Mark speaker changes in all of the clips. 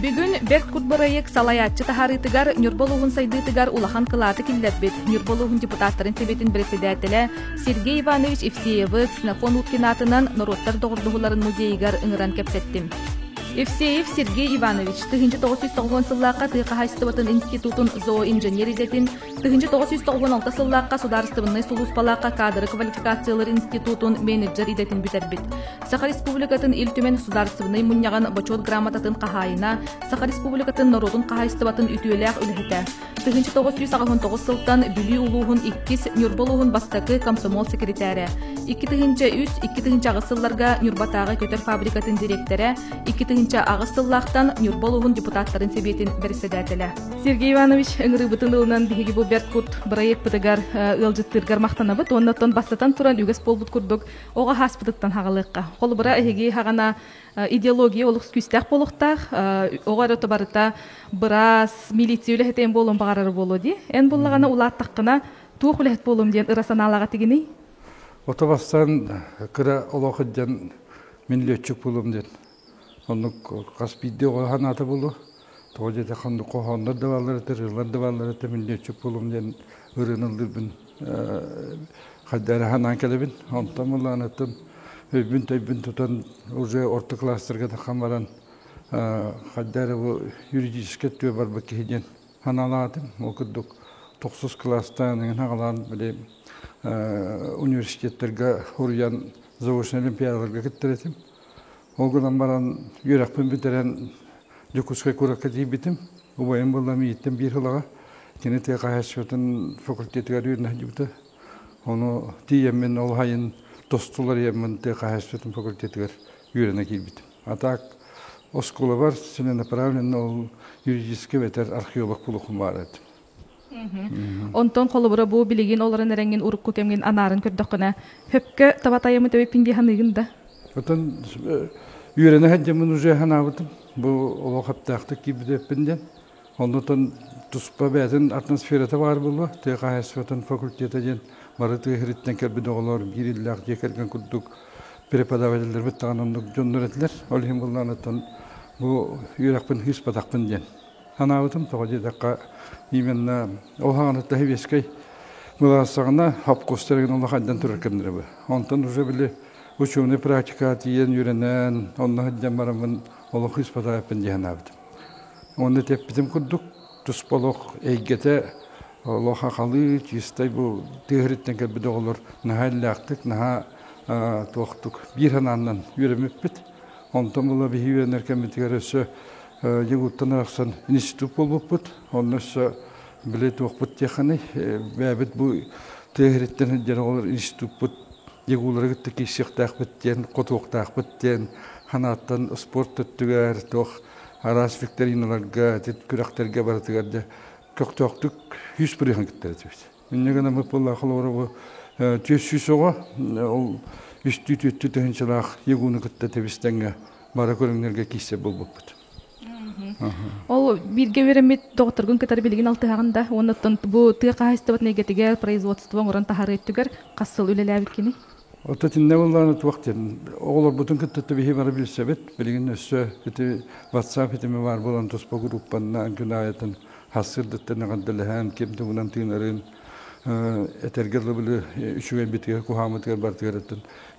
Speaker 1: Бүгүн Бэрт Кут бырайыак салайааччы таһаарыытыгар Ньурба улууһун сайдыытыгар улахан кылааты киллэрбит Ньурба улууһун депутаттарын сэбиэтин председателэ Сергей Иванович Евсеевы Ксенофон Уткин аатынан норуоттар доҕордоһууларын музейыгар ыҥыран кэпсэттим. Евсеев Сергей Иванович 1990 сыллаахха тыа хаһаайыстыбатын институтун зооинженер идэтин, 1996 сыллаахха судаарыстыбаннай сулууспалаахха кадры квалификациялар институтун менеджер идэтин бүтэрбит. Саха Республикатын Ил Түмэн Судаарыстыбаннай мунньаҕын Бочуот грамотатын хаһаайына, Саха Республикатын норуотун хаһаайыстыбатын үтүөлээх үлэһитэ. 1989 сылтан Бүлүү улууһун иккис, Ньурба улууһун бастакы комсомол секретарэ. 2003-2008 сылларга Ньурбатааҕы көтөр фабрикатын дириэктэрэ, 2008 сыллаахтан Ньурба улууһун депутаттарын сэбиэтин бэрэссэдээтэлэ. Сергей Иванович, ыҥырыыбытын ылынан биһиги бу Бэрт Кут бырайыакпытыгар ыалдьыттыыргар махтанабыт уонна оттон бастатан туран үгэс буолбут курдук оҕо ааспытыттан хаҕалыахха. Холобура, эһиги хаҕана идеология олус күүстээх буолуохтаах. Оҕо эрэ барыта быраас, милиция үлэһитин буолуон баҕарар буолуо дии. Эн буллаҕына улааттаххына туох үлэһит буолуом диэн ыра санаалаах этигиний?
Speaker 2: Ото бастаан кыра олох илдьэн мин лүөччүк буолуом диэн. Оннук хас биирдии оҕо санаата буолуо. Тоҕо диэтэххэ оннук хоһооннор да бааллар этэ, ырыалар да бааллар этэ, мин лүөччүк буолуом диэн ырыаны ыллыырбын хайда эрэ санаан кэлэбин. Онтон былааныттан өйбүн-төйбүн тутан уже орто класстарга таххан баран хайда эрэ бу юридическай өттүгэр барбыт киһи диэн санаалаатым. Ол курдук тохсус кылаастаан эҥин аҕалаан били университеттарга уруйан заочнай олимпиадаларга кыттар этим. Ол гынан баран үөрэхпин бүтэрэн Дьокуускай куоракка тиийбитим. Убайым буолла миигиттэн биир сылаҕа. Кини тыа хаһаайыстыбатын факультетыгар үөрэнэ сылдьыбыта. Ону тиийэммин ол сайын тостулар ийэммин тыа хаһаайыстыбатын факультетыгар үөрэнэ киирбитим. А так оскуолабар целенаправленно ол юридический эбэтэр археолог буолуохум баар этим.
Speaker 1: Онтон холобура бу билигин олорон эрэҥҥин урукку кэмҥин анаарын көрдөххүнэ, хөпкө таба тайаммыт эбиппин дии саныыгын да?
Speaker 2: Оттон үөрэнэ сылдьаммын уже санаабытым. Бу олох аптаахтык киирбит эбиппин диэн. Оннотон туспа бэйэтин атмосферата баар буолуо. Тыа хаһаайыстыбатын факультета диэн бары тыа сириттэн кэлбит оҕолор биир иллээх дьиэ кэргэн курдук преподавателлэрбит даҕаны оннук дьоннор этилэр. Ол иһин былаанаттан бу үөрэхпин ыыспатахпын диэн санаабытым. Тоҕо диэтэххэ, именно ол хаҕаныттан сэбиэскэй былаастаҕына хапкустар игин улахандан турар кэмнэрэ бу. Онтон уже били учебный практика тиийэн үөрэнэн, онно сылдьан бараммын олох ыыспатааппын дии санаабытым. Уонна тэппитим курдук туспа олох эйгэтэ олох хахалыы, чистай бу тыаһырыттан кэлбит оҕолор наһаа иллээхтик, наһаа туохтук биир санааннан үөрэммиппит. Онтон була биһи үөрэнэр кэммитигэр өссө Якуттан арахсан институт буолбуппут. Онно өссө били туохпут диэххиний, бэйэбит бу тыа сириттэн сылдьар оҕолор институппут ягулары кытта киирсиэхтээхпит диэн, хотуохтаахпыт диэн санааттан спорт өттүгэр туох араас викториналарга, күрэхтэргэ барытыгар дьэ көхтөөхтүк 100 бырыһан кыттар этибит. Инньэ гынан буолла холобура бу 400 оҕо ол үстүү түөттүү тыһыынчалаах ягуну кытта тэбис-тэҥҥэ бары көрүҥнэргэ киирсэр буолбуппут.
Speaker 1: Ол бииргэ үөрэммит доҕотторгун кытары билигин алтыһаҕын да уонна оттон бу тыа хаһаайыстыбатын эйгэтигэр производство оҥорон таһаарыы өттүгэр хас сыл үлэлээбиккиний?
Speaker 2: Оттон итиннэ буоллаҕына туох диэн оҕолорбутун кытта биһи бары билсэбит. Билигин өссө ити WhatsApp итими баар буолан туспа группаннаан күн аайытын хассырдыттан эҕэрдэлэһэн ким тугунан тыынарын этэргэ дылы били үчүгэйбитигэр куһааммытыгар барытыгар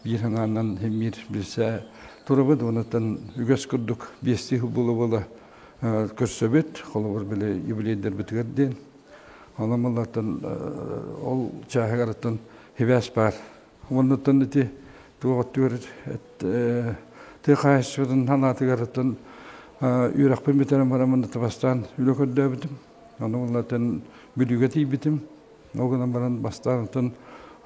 Speaker 2: биир санаанан химмиир билсэ турабыт уоннаттан үгэс курдук биэстии сыл буола-буола көрсөбүт холобур били юбилейдэрбитигэр диэн онон буллартан ол чааһыгарыттан хибээс баар уоннаттан ити туох өттүгэр тыа хаһаайыстыбатын санаатыгарыттан үөрэхпин бүтэрэн бараммын бастаан үлэ көрдөөбүтүм ону буллартан Бүлүүгэ тиийбитим. Ол гынан баран бастаан оттон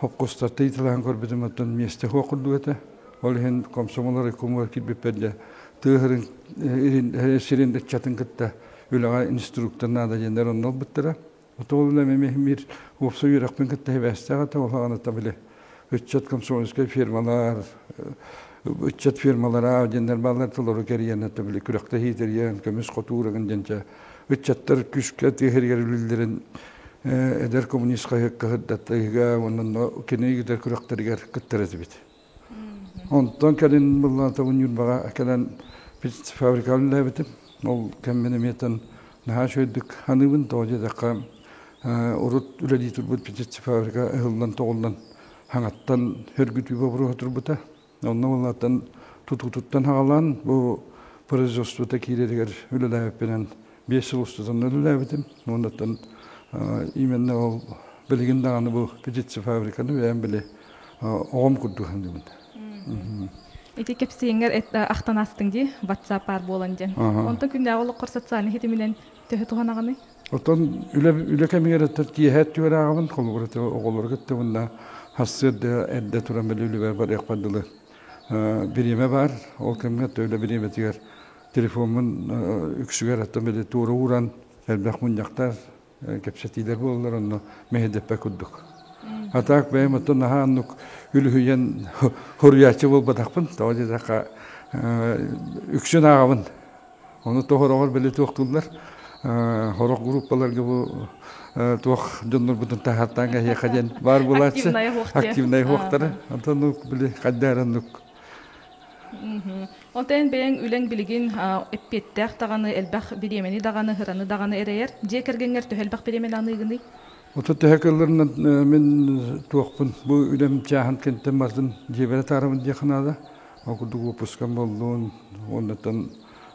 Speaker 2: хопкустарта ыйыталаһан көрбүтүм оттон миэстэ суох курдук этэ. Ол иһин комсомол райкомугар киирбиппэр дьэ тыа сирин ыччатын кытта үлэҕэ инструктор наада диэннэр онно ылбыттара. Отол үлэм эмиэ биир уопсай үөрэхпин кытта сибээстээх этэ. Ол аҕаныттан били ыччат комсомольскай фирмалар, ыччат фирмалара диэннэр бааллар толору кэрийэн это били күрэхтэһии тэрийэн көмүс хотуур ыгын диэн ыччаттар күүскэ тыа сиригэр үлэлэрин эдэр коммунист хаһыакка сырдаттыга уонна кини ыытар күрэхтэригэр кыттар этибит. Онтон кэлин быллаата Ньурбаҕа кэлэн фабрикаҕа үлэлээбитим. Ол кэммин эмиэтэн наһаа үчүгэйдик саныыбын. Тоҕо диэтэххэ, урут үлэлии турбут птицефабрика ыһыллан-тоҕуллан хаҥаттан хөргүтүү боппуруоһа турбута. Онно буоллааттан тутуутуттан хаҕалаан бу производствота киирэригэр үлэлээбиппинэн 5 сыл устатан үлэлээбитим. Оннуттан именно ол билигин даҕаны бу птицефабриканы бэйэм били оҕом курдук саныыбын.
Speaker 1: Ити кэпсиэҥҥэр ахтан астыҥ дии, WhatsApp баар буолан диэн. Онтон күннээҕи олоххор социальнай ситиминэн төһө туһанаҕыный?
Speaker 2: Оттон үлэ үлэ кэмигэр өттө киэһэ өттүгэр ааҕабын, холобур этэ оҕолору кытта уонна сарсыарда эрдэ туран били үлэбэр барыахпар дылы бириэмэ баар. Ол кэмҥэ өттө үлэ бириэмэтигэр телефоммун үксүгэр оттон били туора ууран элбэх мунньахтар, кэпсэтиилэр буолаллар, онно мэһэйдэппэт курдук. А так бэйэм оттон наһаа оннук үлүһүйэн хоруйааччы буолбатахпын. Тоҕо диэтэххэ үксүн ааҕабын. Ону тоһороҕор били туохтууллар сорох группаларга бу туох дьоннорбутун таһаартаан кэһиэхэ диэн баар буолааччы. Активнай уохтары. Онтон били хайдаар оннук.
Speaker 1: Онтон бэйэҥ үлэҥ билигин эппиэттээх даҕаны, элбэх бириэмэни даҕаны, ыраны даҕаны эрэйэр. Дьиэ кэргэҥҥэр төһө элбэх бириэмэни аныыгыный?
Speaker 2: Ото төһө кылларынан мин туохпун бу үлэм чааһын кэнтэн бардым дьиэбэр атаарабын диэххэ наада. Ол курдук уоппускам буоллун, уоннаттан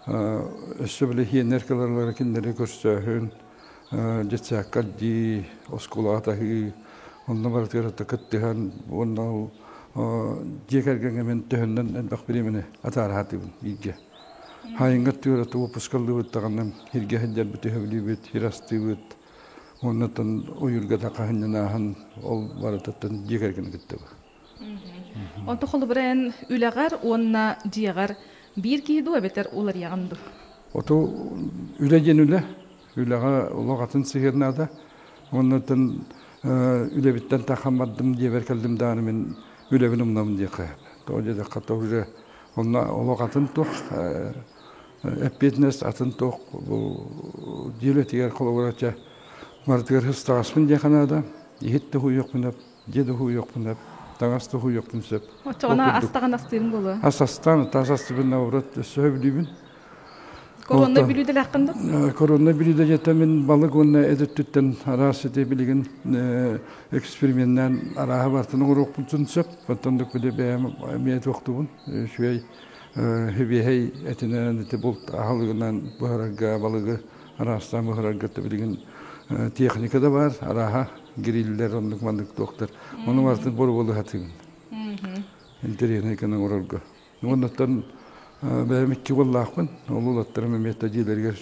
Speaker 2: өссө били хиэннэр кыларалара кинилэри көрсөөһүн, детсадка дии, оскуолаҕа таһыы, онно барытыгар кыттыһан уонна ол дьиэ кэргэҥҥэ мин төһөннөн элбэх бириэмэни атаара сатыыбын бииргэ. Хайыҥҥа өттүгэр уоппускалыыбыт даҕаны сиргэ сылдьарбыт өһөбүлүүбүт, сир астыыбыт, уоннаттан ойуурга да хаһынньанааһын ол барытыттан дьиэ кэргэни кыттабын.
Speaker 1: Онто холобура эн үлэҕэр уонна дьиэҕэр биир киһи дуу эбэтэр уларыйаҕын дуу?
Speaker 2: Ото үлэ диэн үлэ. Үлэҕэ олох атын сыһыан наада. Оннуттан үлэбиттэн тахан бардым дьиэбэр кэллим даҕаны мин үлэбин умнабын диэххэ. Тоҕо диэтэххэ то уже онно олох атын туох эппиэтинэс атын туох бу дьиэ үлэтигэр холобура чэ барытыгар сыстаҕаспын диэххэ наада. Иһит да уһуйуохпун дьиэ да уһуйуохпун сөп, таҥас да уһуйуохпун сөп.
Speaker 1: Оччоҕуна астаҕын астыырын буолуо.
Speaker 2: Ас астаан, таас астыбын наоборот өссө сөбүлүүбүн.
Speaker 1: Коронный бүлүүдэлээххин да?
Speaker 2: Коронный бүлүүдэ дьэтэ мин балык уонна эт өттүттэн араас ити билигин эксперименнээн арааһы бартын оҥоруохпун сөп. Оттон били бэйэм эмиэ туохтубун үчүгэй хибиэһэй этинэн ити булт аһылыгынан буһарарга балыгы араастаан буһарарга билигин техника да баар арааһа гриллэр оннук маннык туохтар ону барытын боруобалыы сатыыбын интэриэһинэй гына оҥорорго уоннаттан бэйэм икки уоллаахпын ол уолаттарым эмиэ дьиэлэригэр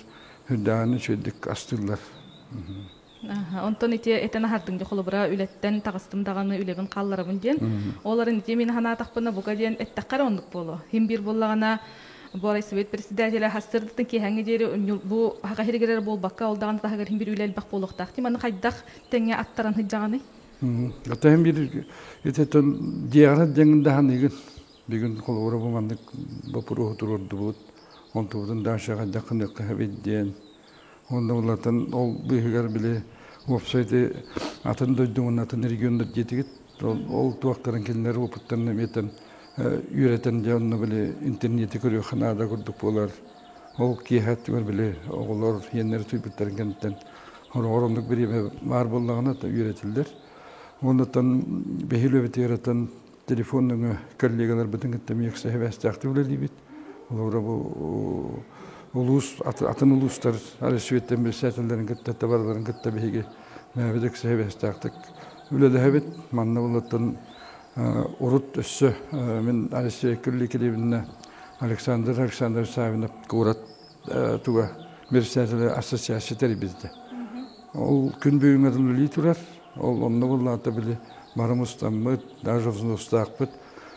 Speaker 2: үрдээҕин үчүгэйдик астыыллар.
Speaker 1: Онтон ити этэн аһардыҥ дьэ холобура үлэттэн таҕыстым даҕаны үлэбин хаалларабын диэн. Оларын ити мин санаатахпына бука диэн эттэххэ эрэ оннук буолуо. Хим биир буоллаҕына бу райсовет председателэ хастырдытын киэһэҥҥи диэри бу хаха хиригэр буолбакка ол даҕаны таһыгар хим биир үлэ элбэх буолуохтаах. Ти маны хайдах тэҥҥэ аттаран сылдьаҕыный?
Speaker 2: Ата хим биир итетон дьиэҕэр дьэҥин даһаныгын. Бүгүн холобура бу маннык боппуруоһу туруордубут. Онтубутун дальше хайдах гыныахха эбит диэн. Уонна уларытан ол быыһыгар били уопсай ити атын дойду уонна атын регионнар диэтигит. Ол туохтарын кинилэр опыттарын эмиэтэн үөрэтэн дьэ онно били интернети көрүөххэ наада курдук буолар. Ол киэһэ өттүгэр били оҕолор иэннэри тууйбуттарын кэнниттэн хороҕор оннук бириэмэ баар буоллаҕына үөрэтиллэр. Уоннаттан биһиги үлэбитигэр оттон телефон нөҥүө коллегаларбытын кытта эмиэ сэһэбээстээхтик үлэлиибит. Олору бу улуус атын улуустар Россияттан председателлэрин кытта табарларын кытта биһиги бэйэбит сэһэбээстээхтик үлэлэһэбит. Манна булаттан урут өссө мин Россия Күлликилибинэ Александр Александрович Савинов куорат туга председателэ ассоциация тэрийбитэ. Ол күн бүгүҥҥэ үлэлии турар. Ол онно буллаата били бары мустаммыт, даже взностаахпыт,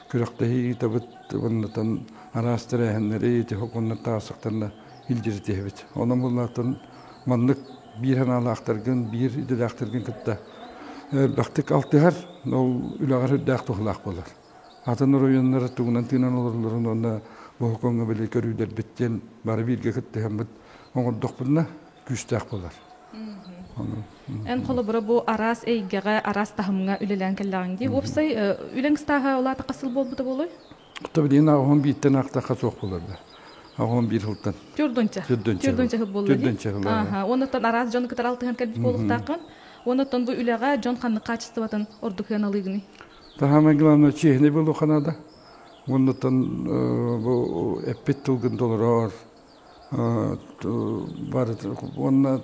Speaker 2: күрэхтэһии ыытабыт, уоннатан араас тэрээһиннэри ити хокунна таасактарына илдьиритиһэбит. Онон буллааттан маннык биир санаалаахтаргын, биир идэлээхтэргин кытта элбэхтик алтыһар, ол үлэҕэр үрдээх туһалаах буолар. Атын оройуоннар тугунан тыынан олороллорун уонна бу хокуҥҥа били көрүүлэрбит диэн бары бииргэ кыттыһаммыт оҥордохпутуна күүстээх буолар.
Speaker 1: Эн холобура бу араас эйгэҕэ, араас таһымҥа үлэлээн кэллэҕиҥ дии. Уопсай үлэҥ ыстааһа улаата хас сыл буолбута буолуой?
Speaker 2: Билигин аҕыһын бииртэн аахтахха суох буолар да. 81 сылтан.
Speaker 1: Түрдүнчэ.
Speaker 2: Түрдүнчэ
Speaker 1: сыл буолла дии.
Speaker 2: Түрдүнчэ сыл.
Speaker 1: Аха. Оннуттан араас дьону кытары алтыһан кэлбит буолуохтааххын. Оннуттан бу үлэҕэ дьон ханнык хаачыстыбатын ордук сыаналыыгыный?
Speaker 2: Самое главное, чиэһинэй буолуохха наада. Оннуттан бу эппит тылгын толорор, бары уонна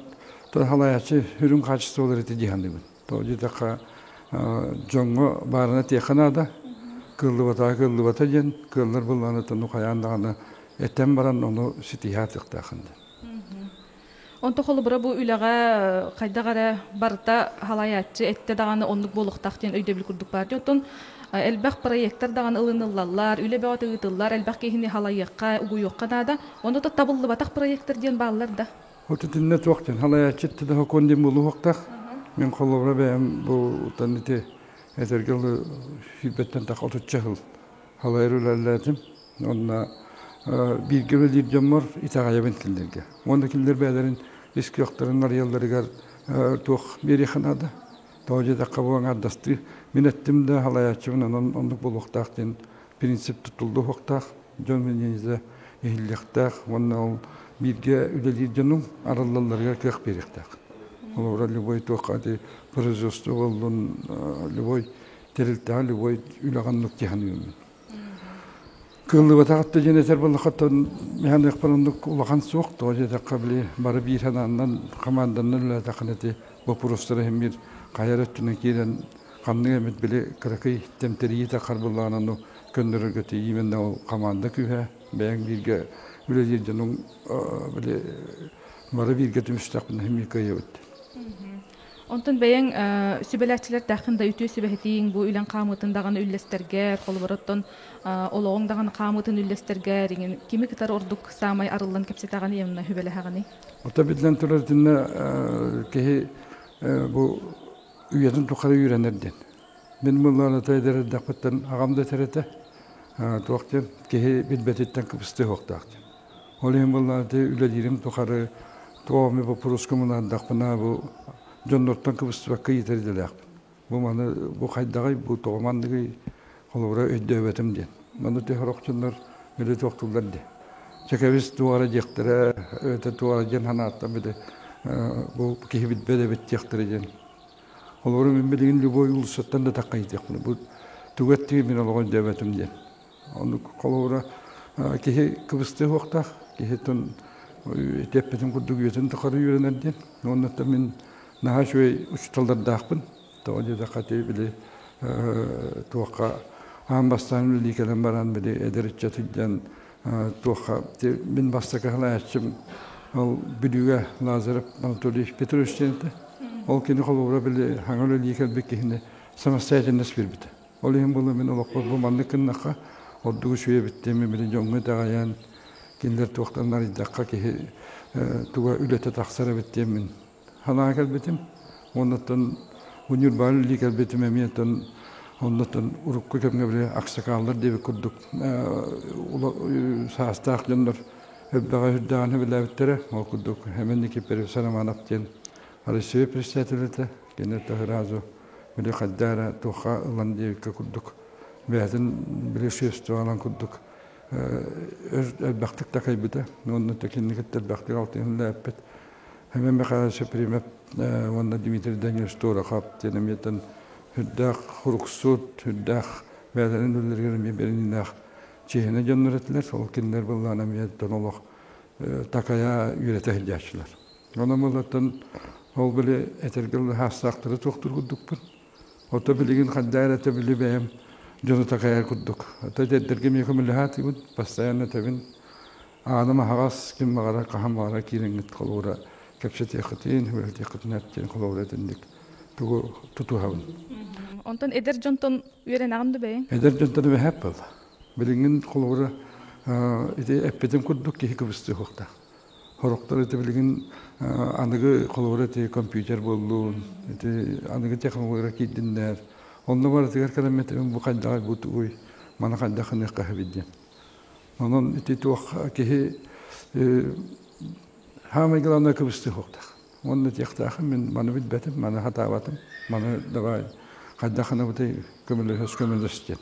Speaker 2: халаячы үрүҥ хаачыстыбалар ити дии саныыбын. Тоҕо диэтэххэ, дьоҥҥо баарына тиэххэ наада. Кыаллыбатаҕа кыаллыбата диэн, кыаллар былаанытын хайаан даҕаны этэн баран ону ситиһэ атыахтаахын диэн.
Speaker 1: Онто холобура бу үлэҕэ хайдах эрэ барыта халайааччы эттэ даҕаны оннук буолуохтаах диэн өйдөбүл курдук баар. Оттон элбэх проектар даҕаны ылыныллаллар, үлэ бөҕөтө ыытыллар, элбэх киһини халайыахха, угуйуохха наада. Онно да табыллыбатах проектар диэн бааллар да.
Speaker 2: Вот итиннэ туох диэн халайааччы да сокуон диэн буолуохтаах. Мин холобура бэйэм бу ити этэргэ сүүрбэттэн тахса 30 сыл халайар үлэлээтим. Онно бииргэ үлэлиир дьоммор итэҕэйэбин кинилэргэ. Уонна кинилэр бэйэлэрин ис кыахтарын арыйалларыгар туох биэриэххэ наада. Тоҕо диэтэххэ бу аҥаардастыы мин эттим да халайааччыбын онон оннук буолуохтаах диэн принцип тутуллуохтаах. Дьон мнениетэ иһиллиэхтээх уонна ол бииргэ үлэлиир дьонум арыллалларыгар кыах биэриэхтээх. Холобура любой туохха ити производство буоллун, любой тэрилтэҕэ любой үлэҕэ оннук дии саныыбын. Кыаллыбатах диэн этэр буоллаххыттан механыахпар оннук улахан суох. Тоҕо диэтэххэ били бары биир санааннан команданан үлэлээтэххинэ ити боппуруостары иһин биир хайа эрэ өттүнэн киирэн ханнык эмит били кыракый тэмтэрийиитэ харбыллаҕына ону көннөрөргө тиийии именно ол команда күүһэ бэйэҥ бииргэ үлэлиир дьонуҥ били бары бииргэ түмүстэхпинэ иһин биир кыайабыт.
Speaker 1: Онтон бэйэҥ сүбэлээччилэрдээххин да үтүө сүбэһитииҥ бу үлэҥ хаамыытын даҕаны үллэстэргэр, холобур, оттон олоҕуҥ даҕаны хаамыытын үллэстэргэр иҥин кими кытары ордук саамай арыллан кэпсэтэҕиний уонна сүбэлэһэҕиний?
Speaker 2: Ото биллэн турар итиннэ киһи бу үйэтин тухары үөрэнэр диэн. Мин мылланата эдэр эрдэхпиттэн аҕам да этэр этэ, туох диэн киһи билбэтиттэн кыбыстыа суохтаах диэн. Ол иһин буоллаҕына үлэлиирим тухары туох эмэ боппуруоска мунаардахпына бу дьоннортон кыбыстыбакка ыйытар идэлээхпин. Бу маны бу хайдаҕый, бу тоҕо манныгый, холобура өйдөөбөтүм диэн. Маны сорох дьоннор били туохтууллар дии. Чэкэбис туох эрэ диэхтэрэ, эбэтэр туох эрэ диэн санааттан били бу киһи билбэт эбит диэхтэрэ диэн. Холобура мин билигин любой уулуссаттан да тахха ыйытыахпын. Бу тугу эттигин мин олоҕу өйдөөбөтүм диэн. Оннук холобура киһи кыбыстыа суохтаах, киһи тон эппитин курдук үйэтин тухары үөрэнэр диэн. Уонна мин наһаа үчүгэй учууталлардаахпын. Тоҕо диэтэххэ ити били туохха аан бастаан үлэлии кэлэн баран били эдэр ыччат сылдьан туохха мин бастакы салайааччым ол Бүлүүгэ Лазарев Анатолий Петрович диэн этэ. Ол кини холобура били хаҥа үлэлии кэлбит киһини самостоятельность биэрбитэ. Ол иһин буолуо мин олохпор бу маннык гыннахха ордук үчүгэй эбит диэн били дьоҥҥо итэҕэйэн кинилэр туохтан арыйдахха киһи туга үлэтэ тахсар эбит диэн мин санаа кэлбитим. Оннуттан бу Ньурбаҕа үлэлии кэлбитим эмиэ оттон оннуттан урукку кэмҥэ били аксакааллар диэбит курдук саастаах дьоннор элбэҕи үрдээҕин сөбүлээбиттэрэ. Ол курдук Эмэн Никифорович Романов диэн Россия председателэ этэ. Кини сразу били хайда эрэ туохха ылан диэбиккэ курдук бэйэтин били средстволанан курдук элбэхтик такайбыта. Уонна кинини кытта элбэхтик алтыһынлааппыт. Семен Михайлович Ефремов уонна Дмитрий Данилович Торохов диэн эмиэтэн үрдээх хуруксут, үрдээх бэйэлэрин үлэлэригэр эмиэ бэриниилээх чиэһинэй дьоннор этилэр. Ол кинилэр былаан эмиэттэн олох такайа үөрэтэ сылдьааччылар. Онон буллаттан ол били этэргэ дылы хаастаахтары туохтуур курдукпун. Ото билигин ханна эрэ этэ били бэйэм дьону такайар курдук. Ото эдэрдэргэ эмиэ көмөлөһө постоянно этэбин. Ааным аһаҕас, ким баҕарар, хаһан баҕарар киирэҥҥит холобура кэпсэтиэххитин, үөрэтиэххитин эттиэн холобура итинник тугу тутуһабын.
Speaker 1: Онтон эдэр дьонтон үөрэнэҕин да бэйэҥ?
Speaker 2: Эдэр дьонтон эбэһээп буолла. Билиҥҥин холобура ити эппитим курдук киһи кыбыстыа суохтаах. Сорохтор ити билигин аныгы холобура ити компьютер буоллун, ити аныгы технология киирдиннэр. Онно барытыгар кэлэммитим бу хайдаҕый бу тугуй, маны хайдах гыныахха сөбүй диэн. Онон ити туох киһи саамай главное кыбыстыы суохтаах. Уонна тиэхтээхин мин маны билбэтим, маны хатаабатым, маны давай хайдах гынабытый көмөлөһөс көмөлөс диэн.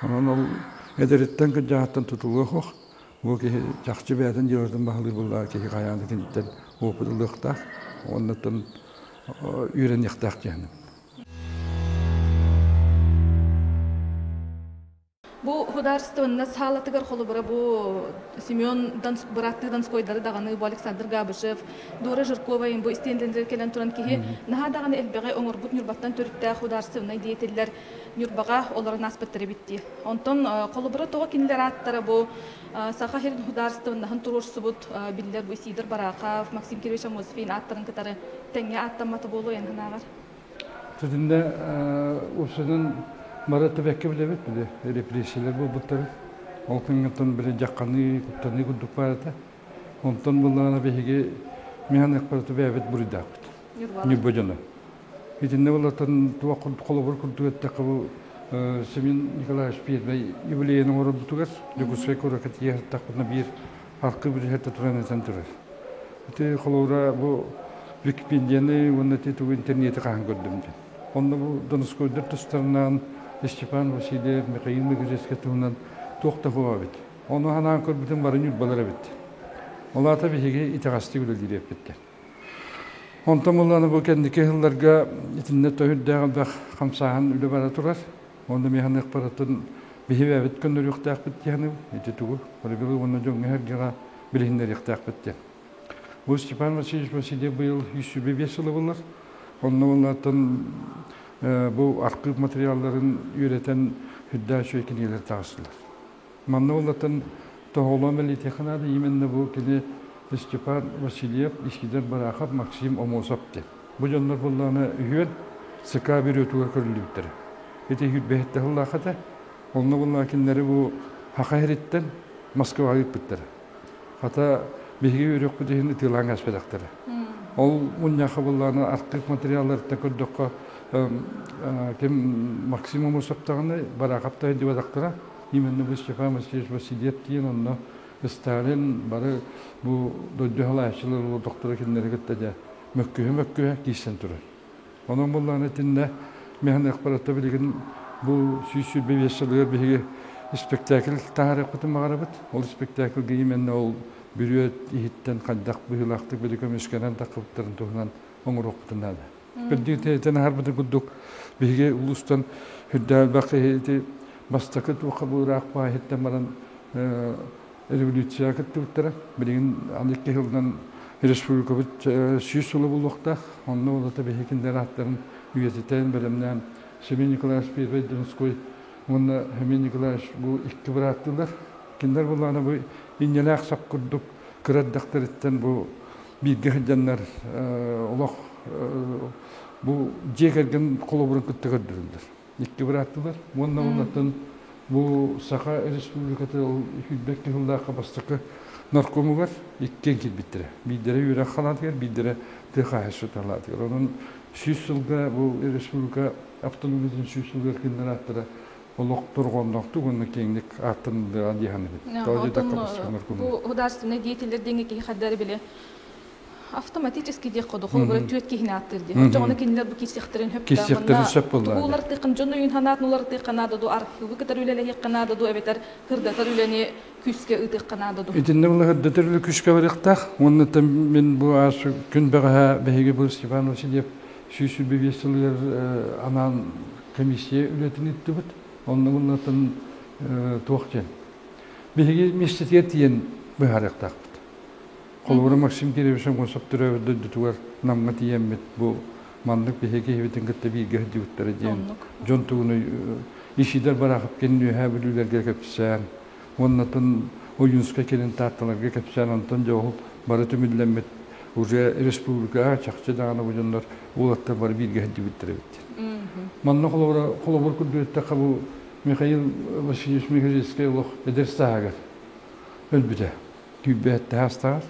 Speaker 2: Онон ол эдэриттэн кырдьаҕаттан тутулуга суох. Бу киһи чахчы бэйэтин дьыалатын баһылыыр буоллаҕа киһи хайаан да киниттэн опыт ылыахтаах, оннуттан үөрэниэхтээх диэхиним.
Speaker 1: Бу художественнай саалатыгар холобура бу Семен быраттыы Донскойдары даҕаны, бу Александр Габышев, Дора Жиркова бу истиэндэлэригэр кэлэн туран киһи наһаа даҕаны элбэҕи оҥорбут Ньурбаттан төрүттээх художественнай деятеллэр Ньурбаҕа олорон ааспыттар эбит дии. Онтон холобура тоҕо кинилэр ааттара бу Саха сирин художественноһын туруорсубут биллэр бу Сидор Барахов, Максим Кирович Аммосов ааттарын кытары тэҥҥэ ааттаммата буолуо эн санааҕар?
Speaker 2: Тутунна уопсайынан бары тэбэккэ билэбит били репрессиялар буолбуттара. Ол кэмҥэ били дьахханыы, куттаныы курдук баар этэ. Онтон буллаҕына биһиги миһаныахпарыта бэйэбит буруйдаахпыт. Ньурба дьоно. Итиннэ буллартан туох холобур курдук эттэххэ бу Семен Николаевич Первый юбилейын оҥорорбутугар Дьокуускай куоракка тиийэ сыттахпытына биир аркы бүрүһэтэ туран этэн турар. Ити холобура бу Википедияны уонна ити тугу интернети хаһан көрдүм диэн. Онно бу Донскойдар тустарынан Степан Васильев, Михаил Мегежецкэй туһунан туох да суох эбит. Ону санаан көрбүтүм бары ньурбалар эбит. Ол аата биһиги итэҕэстик үлэлиир эппиттэр. Онтон буллааны бу кэнники сылларга итиннэ төһүрдээх элбэх хамсааһын үлэ бара турар. Онно миэхэ биһи бэйэбит көннөрүөхтээхпит диэни ити тугу барыбылы уонна дьоҥҥо сэргэҕэ билиһиннэриэхтээхпит диэн. Бу Степан Васильевич Васильев быйыл 125 сыла булар. Онно оннуттан бу архыып материалларын үөрэтэн үрдээх үчүгэй кинигэлэр таҕыстылар. Манна улатан тоһоҕолоон бэлиэтиэххэ наада именно бу кини Степан Васильев, Исидор Барахов, Максим Омосов диэн. Бу дьоннор буоллаҕына үһүөн ЦК бюротугар көрүллүбүттэрэ. Ити сүүрбэһиттэ сыллаах этэ. Онно буоллаҕына кинилэри бу Саха сириттэн Москваҕа ыыппыттара. Хата биһиги үөрүөхпүт иһин ытыалаан кээспэтэхтэрэ. Ол мунньахха буоллаҕына архыып материалларыттан көрдөххө ким Максим Омосов даҕаны Барахов да диэбэтэхтэрэ. Именно бу Степан Васильевич Васильев диэн онно Сталин бары бу дойду салайааччылар олордохторо кинилэри кытта дьэ мөккүһэ-мөккүһэ киирсэн турар. Онон буоллаҕына итиннэ механикпарата билигин бу 125 сылыгар биһиги спектакль таһаарыахпытын баҕарабыт. Ол спектакльга именно ол бүрүөт иһиттэн хайдах быһыылаахтык били көмүскэнэн таххыбыттарын туһунан оҥоруохпутун наада. Кырдьык аһарбытын курдук биһиги улуустан үрдээх элбэх киһи ити бастакы туохха быыраах баайыттан баран революцияҕа кыттыбыттара. Билигин аны икки сылынан республикабыт 100 сыла буолуохтаах. Онно олото биһиги кинилэр ааттарын үйэтитэн, бэлэмнээн Семен Николаевич Первый Донской уонна Семен Николаевич бу икки бырааттыылар. Кинилэр буоллаҕына бу инньэлээх сап курдук кыра эрдэхтэриттэн бу бииргэ сылдьаннар олох бу дьиэ кэргэн холобурун кытта көрдөрүллэр. Икки бырааттылар. Уонна оннуттан бу Саха Республиката сүүрбэкки сыллаахха бастакы наркомугар иккиэн киирбиттэрэ. Биирдэрэ үөрэх халаатыгар, биирдэрэ тыа хаһаайыстыбатын халаатыгар. Онон 100 сылга бу республика автономиятын 100 сылыгар кинилэр ааттара олох торҕонноохтук уонна киэҥник ааттаныллыаҕа дии саныыбын.
Speaker 1: Бу художественный деятеллэр диэҥҥэ киһи хайдары били автоматически диэх ходу холобура түөрт киһини ааттыыр диэн. Оччоҕуна кинилэр бу киирсиэхтэрин сөп да
Speaker 2: Киирсиэхтэрин сөп
Speaker 1: буоллаа. Тугу уларытыаххын дьон өйүн санаатын уларытыахха наада дуу, архивы кытары үлэлэһиэххэ наада дуу, эбэтэр ырдатар үлэни күүскэ ыытыахха наада дуу.
Speaker 2: Итиннэ була ырдатар үлэ күүскэ барыахтаах. Уонна мин бу аас күн бэҕэһээ биһиги бу Степан Васильев 125 сылыгар анаан комиссия үлэтин ыыттыбыт. Онно муннаттан туох диэн. Биһиги миэстэтигэр тиийэн быһаарыахтаахпыт. Холобура Максим Кирович Аммосов төрөөбүт дойдутугар Намҥа тиийэммит бу маннык биһиги киһибитин кытта бииргэ сылдьыбыттара диэн дьон тугуну Исидор Барахов кэлин Үөһээ Бүлүүлэргэ кэпсээн уоннатын Ойуунскай кэлин Таатталарга кэпсээн онтон дьэ ол бары түмүллэммит уже республикаҕа чахчы даҕаны бу дьоннор уолаттар бары бииргэ сылдьыбыттар эбит. Манна холобура холобур курдук эттэххэ бу Михаил Васильевич Михайловскай олох эдэр сааһыгар өлбүтэ. Күүрбэһэттээх астаҕар.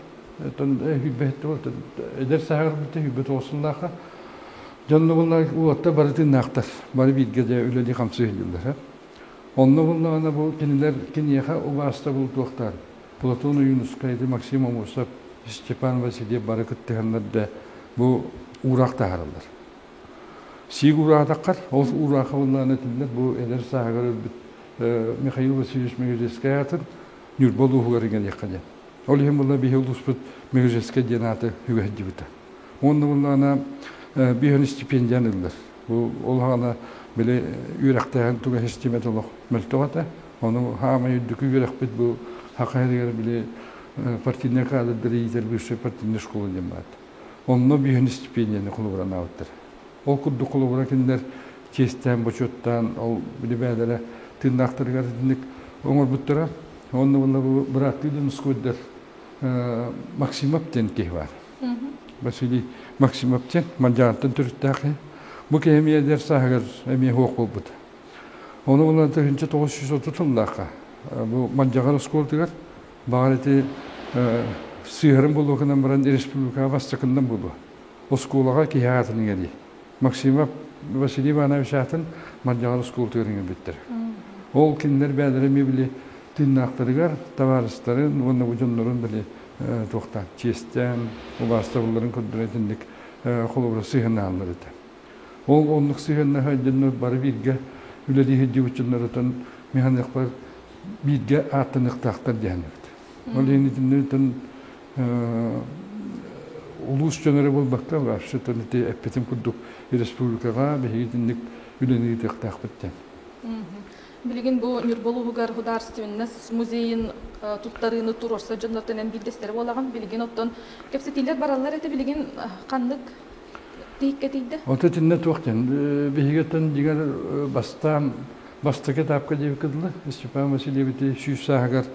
Speaker 2: Оттон күүрбэһэтте эдэр сааһыгар өлбүтэ 29 сыллаахха. Дьонно буолла уолаттар бары тыыннаахтар. Бары бииргэ дьэ үлэлии-хамсыы сылдьаллар. Онно буоллаҕына бу кинилэр киниэхэ убаастабыл туохтаан Платон Ойуунускай, Максим Аммосов, Степан Васильев бары кыттыһаннар да бу уураах таһаараллар. Сиик уураатаххар, ол уураахха буоллаҕына этиллэр бу эдэр сааһыгар өлбүт Михаил Васильевич Мегежецкэй аатын. Ньурба улууһугар иҥэриэххэ диэн. Ол иһин буолла биһи улууспут Мегежескэй диэн ааты үгэһдибитэ. Уонна буоллаҕына биһөн стипендияны ыллар. Бу ол хаана били үөрэхтээһин туга систиэмэтэ олох мөлтөх этэ. Ону хаамай үрдүкү үөрэхпит бу Саха сиригэр били партийнай кадрдары иитэр высшая партийная школа диэн баар. Онно биһөн стипендияны холобуранаабыттар. Ол курдук холобура кинилэр чиэстээн, бочуоттаан ол били бээлэрэ тыыннаахтарыгар итинник оҥорбуттара. Онно буолла бу бырааттыы Донскойдар Максимов диэн киһи баар. Василий Максимов диэн Мадьаартан төрүттээх киһи. Бу киһи эмиэ эдэр сааһыгар эмиэ суох буолбут. Ону булан 1930 сыллаахха бу Мадьаҕар оскуолатыгар баҕар ити сыыһарын буолуо гынан баран республикаҕа бастакыннан буолуо. Оскуолаҕа киһи аатын иҥэрии. Максимов Василий Иванович аатын Мадьаҕар оскуолатыгар иҥэрбиттэр. Ол кинилэр бэйэлэрэ эмиэ били тыыннаахтарыгар табаарыстарын уонна бу дьоннорун били туохтаан чиэстээн убаастабылларын көрдөрөн итинник холобура сыһыаннаһаллар этэ. Ол оннук сыһыаннаһа дьоннор бары бииргэ үлэлии сылдьыбыт дьоннорутун механиктар бииргэ ааттаныахтаахтар диэн эбит. Ол иһин итиннитин улуус дьоно эрэ буолбакка, вообще ити эппитим курдук республикаҕа биһиги итинник үлэни ыытыахтаахпыт диэн.
Speaker 1: Билигин бу Ньурба улууһугар художественность музейын туттарыыны туруорса дьоннортон эн биирдэстэрэ буолаҕын. Билигин оттон кэпсэтиилэр бараллар этэ билигин ханнык тиһиккэ тиийдэ?
Speaker 2: Оттон итиннэ туох диэн биһигиттэн дьиҥэр бастаан бастакы этапка диэбиккэ дылы Степан Васильевич 100 сааһыгар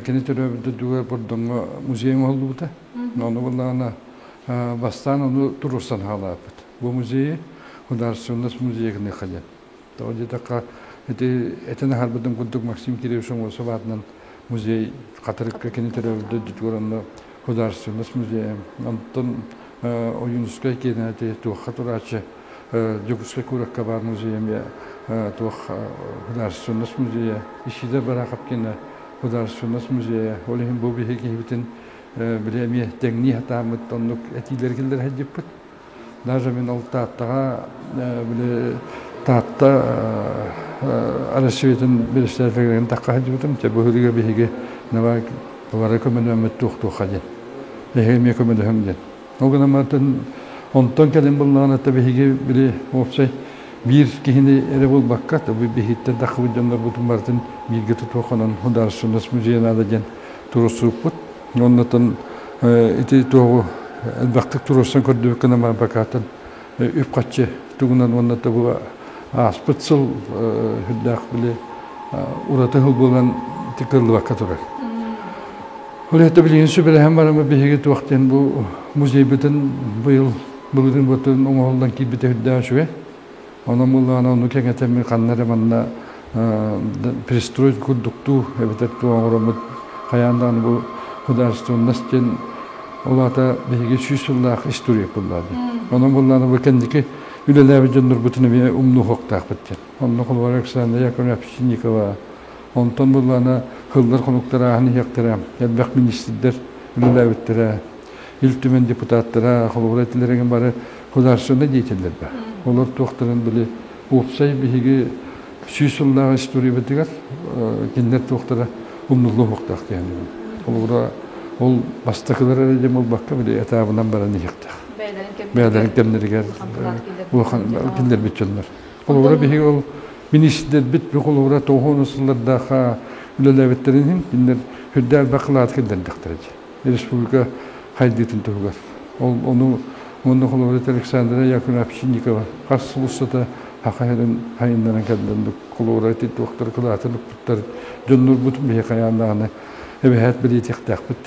Speaker 2: кини төрөөбүт дойдугар Бордоҥҥо музей оҥоһуллубута. Ону буоллаҕына бастаан ону туруорсан хаалааппыт. Бу музейы художественность музейа гыныахха диэн. Тоҕо диэтэххэ, ити этэн аһарбытым курдук Максим Кириллович Оҥосов аатынан музей Хатырыкка кини төрөөбүт дойдутугар онно художественность музейа. Онтон Ойуунускай киэнэ ити туохха турааччы Дьокуускай куоракка баар музей эмиэ туох художественность музейа, Исидор Барахов киэнэ художественность музейа. Ол иһин бу биһиги киһибитин били эмиэ тэҥнии сатааммыт оннук этиилэр киллэрэ сылдьыппыт. Даже мин ол Тааттаҕа били Таатта Россиятын бэрэссэдээтэлигэр тахха сылдьыбытым. Чэ быһыыга биһиги давай бары көмөлөммүт туох-туохха диэн. Эһиги эмиэ көмөлөһүҥ диэн. Ол гынан баран онтон кэлин буллаҕына биһиги били уопсай биир киһини эрэ буолбакка, биһиттэн таххыбыт дьоннорбутун барытын бииргэ тутуохханан художественность музейа наада диэн туруорсубуппут. Оннотон ити туоҕу элбэхтик туруорсан көрдүбүт гынан барбакаатын үп-харчы тугунан уонна бу ааспыт сыл үрдээх били ураты сыл буолан кыаллыбакка турар. Ол это билигин сүбэлэһэн бараммыт биһиги туох диэн бу музейбытын быйыл былырыын бутун оҥоһуллан киирбитэ үрдээх үчүгэй. Онон буллаҕына ону кэҥэтэммит ханна эрэ манна пристрой курдуктуу эбэтэр туох оҥороммут хайаан даҕаны бу художественность диэн ол аата биһиги 100 сыллаах история буоллаҕа дии. Онон буллаҕына бу кэнники үлэлээбит дьоннорбутун эмиэ умнуохуохтаахпыт диэн. Онно холобура Александра Яковлевна Овчинникова, онтон буллаҕына сыллар хонуктар ааһан иһиэхтэрэ, элбэх министрдэр үлэлээбиттэрэ, Ил Түмэн депутаттара, холобура этилэригин бары художественнай деятеллэр баар. Олор туохтарын били уопсай биһиги 100 сыллаах историябытыгар кинилэр туохтара умнуллуохтаах диэн. Холобура ол бастакылар эрэ диэн буолбакка били этабынан баран иһиэхтээх. Бэйэлэрин кэмнэригэр улахан киллэрбит дьоннор. Холобура биһиги ол министрдэрбит бу холобура 90 сыллардаах үлэлээбиттэрин иһин кинилэр үрдээх элбэх кылаат киллэрдэхтэрэ дии. Республика хайдыытын туһугар. Ол ону уонна холобура Александра Яковлевна Овчинникова хас сыл устата саха сирин хайыннаран кэллэн холобура ити туохтар кылаатын укпуттар дьоннорбутун биһи хайаан даҕаны эбэһээт билиэтиэхтээхпит.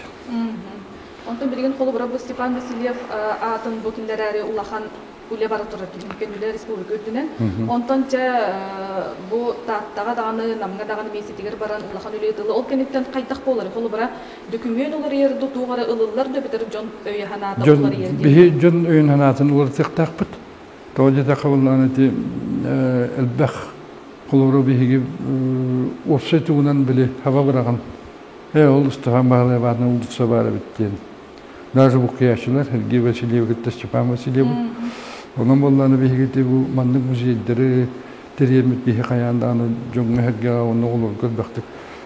Speaker 1: Онтон билигин холобура бу Степан Васильев аатын бу киллэрээри улахан үлэ бара турар түһүмүккэ үлэ республика үрдүнэн. Онтон чэ бу Тааттаҕа даҕаны, Намҥа даҕаны миэстэтигэр баран улахан үлэ ыытылла. Ол кэнниттэн хайдах буолар? Холобура, дөкүмүөн уларыйар да, туох эрэ ылыллар да эбэтэр дьон өйө-санаата уларыйар диэн.
Speaker 2: Биһи дьон өйүн санаатын уларытыахтаахпыт. Тоҕо диэтэххэ буоллаҕына ити элбэх холобура биһиги уопсай тугунан били хаба быраҕан ээ ол Степан Баһылай баатынан уулусса баар эбит диэн даже буккуйааччылар Сергей Васильевы кытта Степан Васильевы. Онон буоллаҕына биһиги бу маннык музейдары тэрийэммит биһи хайаан даҕаны дьоҥҥо-сэргэҕэ уонна оҕолорго элбэхтик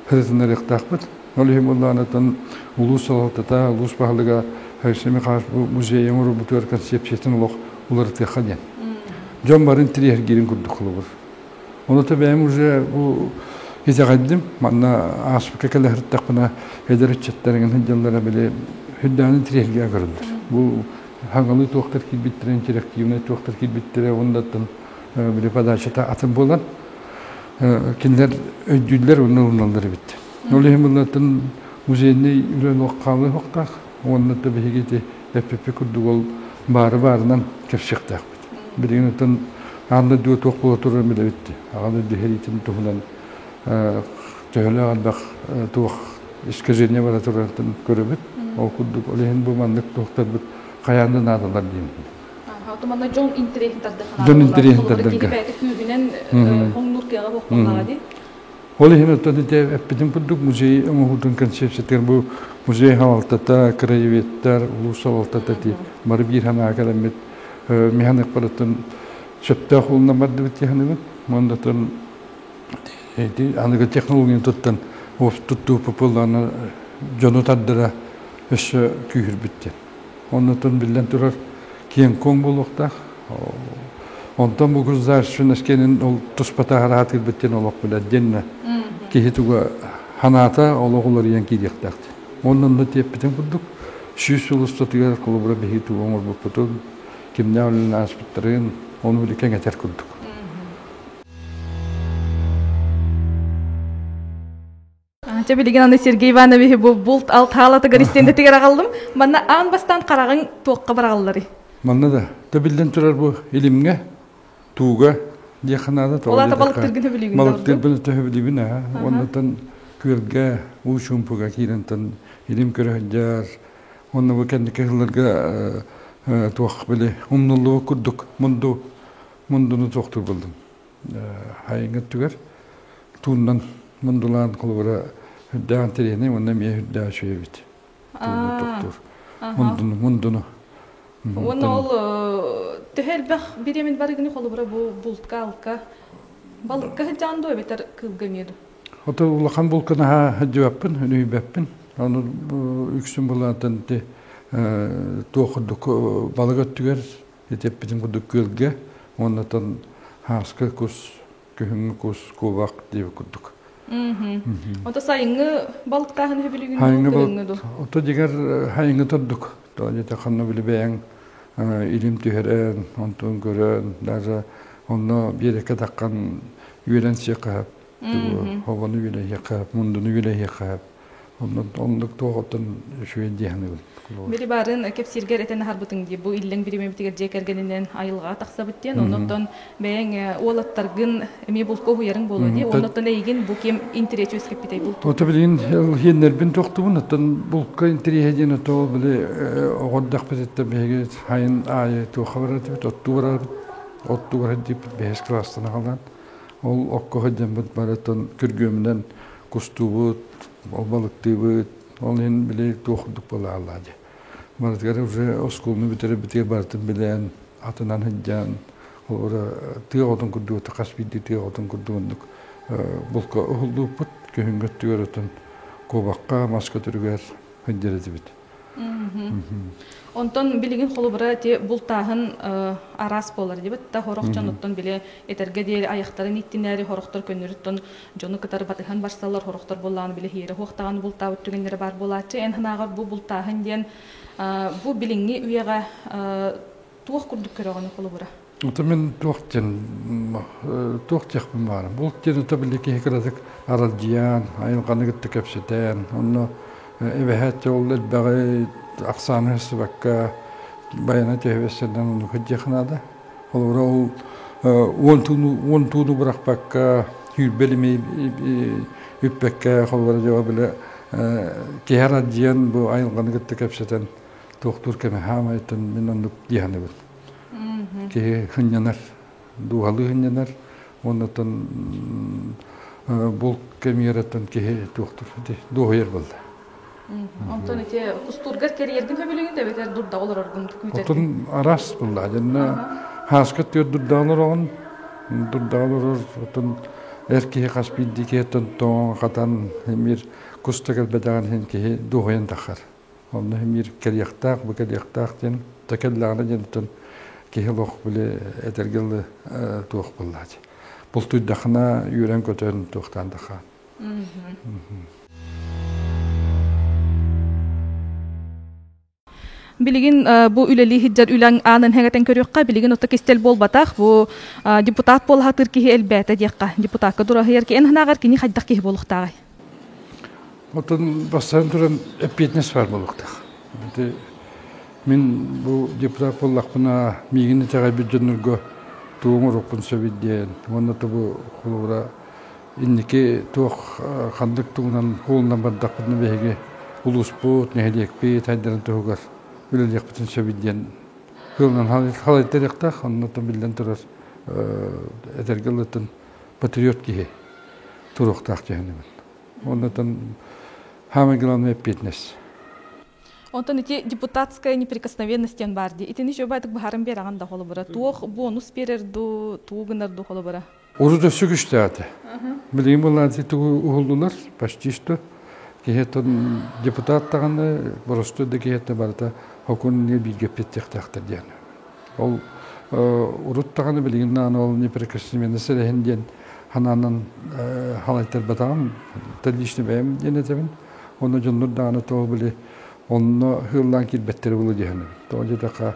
Speaker 2: сырытыннарыахтаахпыт. Ол иһин буоллаҕына улуус салалтата, улуус баһылыга Алексей Михайлович бу музей оҥорбутугар концепциятын олох уларытыахха диэн. Дьон бары интириэһиргиирин курдук холобур. Ону то бэйэм уже бу итэҕэйдим. Манна ааспыкка кэлэ сырыттахпына эдэр ыччаттар эҥин сылдьаллара били үрдээн интириэһиргээ көрөллөр. Бу хаҥалыы туохтар киирбиттэрэ, интерактивнай туохтар киирбиттэрэ уоннаттан били подачата атын буолан кинилэр өйдүүллэр уонна ылыналлар эбит. Ол иһин буллартан музейный үлэ олох хаалыы суохтаах уонна да биһиги ити эппиппит курдук ол баары баарынан кэпсиэхтээхпит. Билигин оттон аан дойдуга туох буола турарын билэбит дии. Аҕа дойду сэриитин туһунан төһөлөөх элбэх туох искажение бара турарыттан көрөбүт. Ол курдук ол иһин бу маннык туохтарбыт хайаан да наадалар диэн.
Speaker 1: Манна дьон интэриэһин тардыхана.
Speaker 2: Дьон интэриэһин тардарга.
Speaker 1: Киһи бэйэтэ күүһүнэн хоҥнуур кыаҕа буоллаҕа дии.
Speaker 2: Ол иһин оттон ити эппитим курдук музей оҥоһуутун концепциятыгар бу музей салалтата, краеведтар, улуус салалтата ити бары биир санаа кэлэммит механикпарыттан сөптөөх улунан бардыбыт дии Уоннатан ити аныгы технологияны туттан туттуу популярна дьону тардара өссө күүһүрбүт диэн. Оннотон биллэн турар киэҥ-куоҥ буолуохтаах. Онтон бу государственность кэнин ол туспа таһараатырбыт диэн олох билэр диэннэ киһи туга ханаата олох уларыйан киириэхтээх. Онно онно тиэппитин курдук 100 сыл устатыгар холобура биһиги тугу оҥорбуппутун, кимнээх үлэлээн ааспыттарын ону били кэҥэтэр курдук.
Speaker 1: Чэ билигин аны Сергей Ивановиһы бу булт алт хаалатыгар истиэндэтигэр аҕаллым. Манна аан бастаан хараҕыҥ туохха бараҕалларый?
Speaker 2: Манна да, тэбиллэн турар бу илимҥэ, тууга диэххэ наада.
Speaker 1: Ол аата балыктыргын сөбүлүүгүн
Speaker 2: Балыктырбын сөбүлүүбүн аа. Оннуттан күөлгэ, уу чуумпуга киирэнтэн илим көрө сылдьар. Онно бу кэнники сылларга туох били умнуллубут курдук мунду мундуну туохтуур буоллум. Хайыҥ өттүгэр тууннан мундулаан холобура үрдээх интэриэһинэй уонна эмиэ үрдээх үчүгэй эбит. Тууну тохтуур. Мундуну, мундуну.
Speaker 1: Уонна ол төһө элбэх бириэмин барыгыны холобура бу бултка, алка, балыкка сылдьаҕын дуо эбэтэр кыылга эмиэ дуо?
Speaker 2: Ото улахан булка наһаа сылдьыбаппын, үнүйбэппин. Ону үксүн булаантан ити туох курдук балык өттүгэр ити эппитим курдук күөлгэ уонна хааска кус күһүҥҥү кус кубах диэбит курдук.
Speaker 1: Ото сайыҥҥы балыктааһын үһү
Speaker 2: Хайыҥҥы балык ото дьиҥэр хайыҥҥы тордук. Тоҕо ханна били бэйэҥ илим түһэрэн, онтун көрөн, даже онно биэрэккэ таххан үөрэн сиэххэ сөп. Хобону үөлэһиэххэ сөп, мундуну үөлэһиэххэ сөп. Оннук туох оттон үчүгэй дии саныыбын.
Speaker 1: Били баарын кэпсииргэр этэн аһарбытыҥ дии, бу иллэҥ бириэмэбитигэр дьиэ кэргэнинэн айылҕаҕа тахсабыт диэн, оннуттан бэйэҥ уолаттаргын эмиэ булка уһуйарыҥ буолуо дии, оннуттан эйигин бу ким интэриэс үөскэппитэй бултуур?
Speaker 2: Ото билигин иһиэннэрбин тохтубун, оттон булка интэриэһэ диэн ото били оҕо эрдэхпититтэн биһиги сайын аайы туохха барар этибит, оттуу барарбыт, оттуу барар диэппит бэһис кылаастан аҕалаан, ол окко сылдьаммыт барытын күргүөмүнэн кустуубут, ол балыктыыбыт, ол иһин били туох курдук буолааллаа дии. Барытыгар уже оскуоланы бүтэрэрбитигэр барытын билэн, атынан сылдьан, холобура тыа оҕотун курдук хас биирдии тыа оҕотун курдук оннук булка уһуллууппут, күһүҥҥү өттүгэр отон куобахха, мас көтөрүгэр сылдьар этибит.
Speaker 1: Онтон билигин холобура ити бултааһын араас буолар дибит да хорох дьонуттан били этэргэ диэри айахтарын иттинээри хорохтор көннөрүттэн дьону кытары батыһан барсаллар хорохтор буоллаҕына били иһиэрэ хуохтаҕын бултаабыт түгэннэрэ баар буолааччы эн санааҕар бу бултааһын диэн бу билиҥҥи үйэҕэ туох курдук көрөҕүн холобура
Speaker 2: Ото мин туох диэн туох диэхпин баара. Булт диэн ото били киһи кыратык аралдьыйан, айылҕаны кытта кэпсэтэн, онно эбэһээт ол элбэҕи ахсааны сыбакка байана түһэбэссэрдэн оннук диэх наада. Холобура ол 10 тууну бырахпакка, сүүрбэ илими үппэккэ, холобура дьоҕо били киһи аралдьыйан бу айылҕаны кытта кэпсэтэн туохтуур кэмэ хаамайтан мин оннук дии саныыбын. Киһи сынньанар, дууһалыы сынньанар, уоннаттан булт кэмиэрэттэн киһи туохтур дуоһуйар буолла.
Speaker 1: Онтон ити кустуургар кэрийэргин сөбүлүүгүн да эбэтэр дурдаҕа олороргун күүтэргин?
Speaker 2: Отун араас буолла. Дьэннэ хааска түөр дурдаҕа олороҕун, дурдаҕа олорор, отун Эр киһи хас биирдии киһиттэн тоҥон-хатан эмиир кус да кэлбэтэҕин иһин киһи дуоһуйан таххар. Онно эмиир кэлиэхтээх, бу кэлиэхтээх диэн да кэллэҕинэ диэн киһи олох били этэргэ дылы туох буоллаачы. Бултуйдахына үөрэн-көтөн туохтаан да хаан.
Speaker 1: Билигин бу үлэлии сылдьар үлэҥ аанын хэгэтэн көрүөххэ, билигин отто кистэл буолбатах, бу депутат буолаһатыыр киһи элбээтэ диэххэ. Депутакка дураһыйар ки эн санааҕар кини хайдах киһи буолуохтааҕый?
Speaker 2: Оттон бастатан туран эппиэтинэс баар буолуохтаах. Мин бу депутат буоллахпына миигин итэҕэйбит дьоннорго тугу оҥоруохпун сөбүй диэн уонна бу холобура инники туох ханнык тугунан хуолунан бардахпытына биһиги улууспут, нэһилиэкпит сайдарын туһугар үлэлиэхпитин сөбүй диэн кыылынан халайтарыахтаах, онно биллэн турар этэргэ ылыттан патриот киһи туруохтаах дьиһэнибин. Оннотон самый главный эппиэтинэс.
Speaker 1: Онтон ити депутатская неприкосновенность диэн баар дии. Итини үчүгэй быһааран биэрэҕин да холобура. Туох бонус биэрэр дуу, тугу гынар дуу холобура?
Speaker 2: Урут өссө күштээтэ. Билигин былаан тугу уһуллулар, почти что. Киһиттэн депутат даҕаны, боростуой да киһиттэн барыта хокун бииргэ эппиэттиэхтээхтэр диэн. Ол урут даҕаны билигин даҕаны ол неприкосновенность эрэһин диэн ханаанан халайтарбатаҕым, лично бэйэм диэн этэбин. Онно дьоннор даҕаны тоҕо били онно ыһыыллаан киирбэттэрэ буолуо диэхинэбин. Тоҕо диэтэххэ,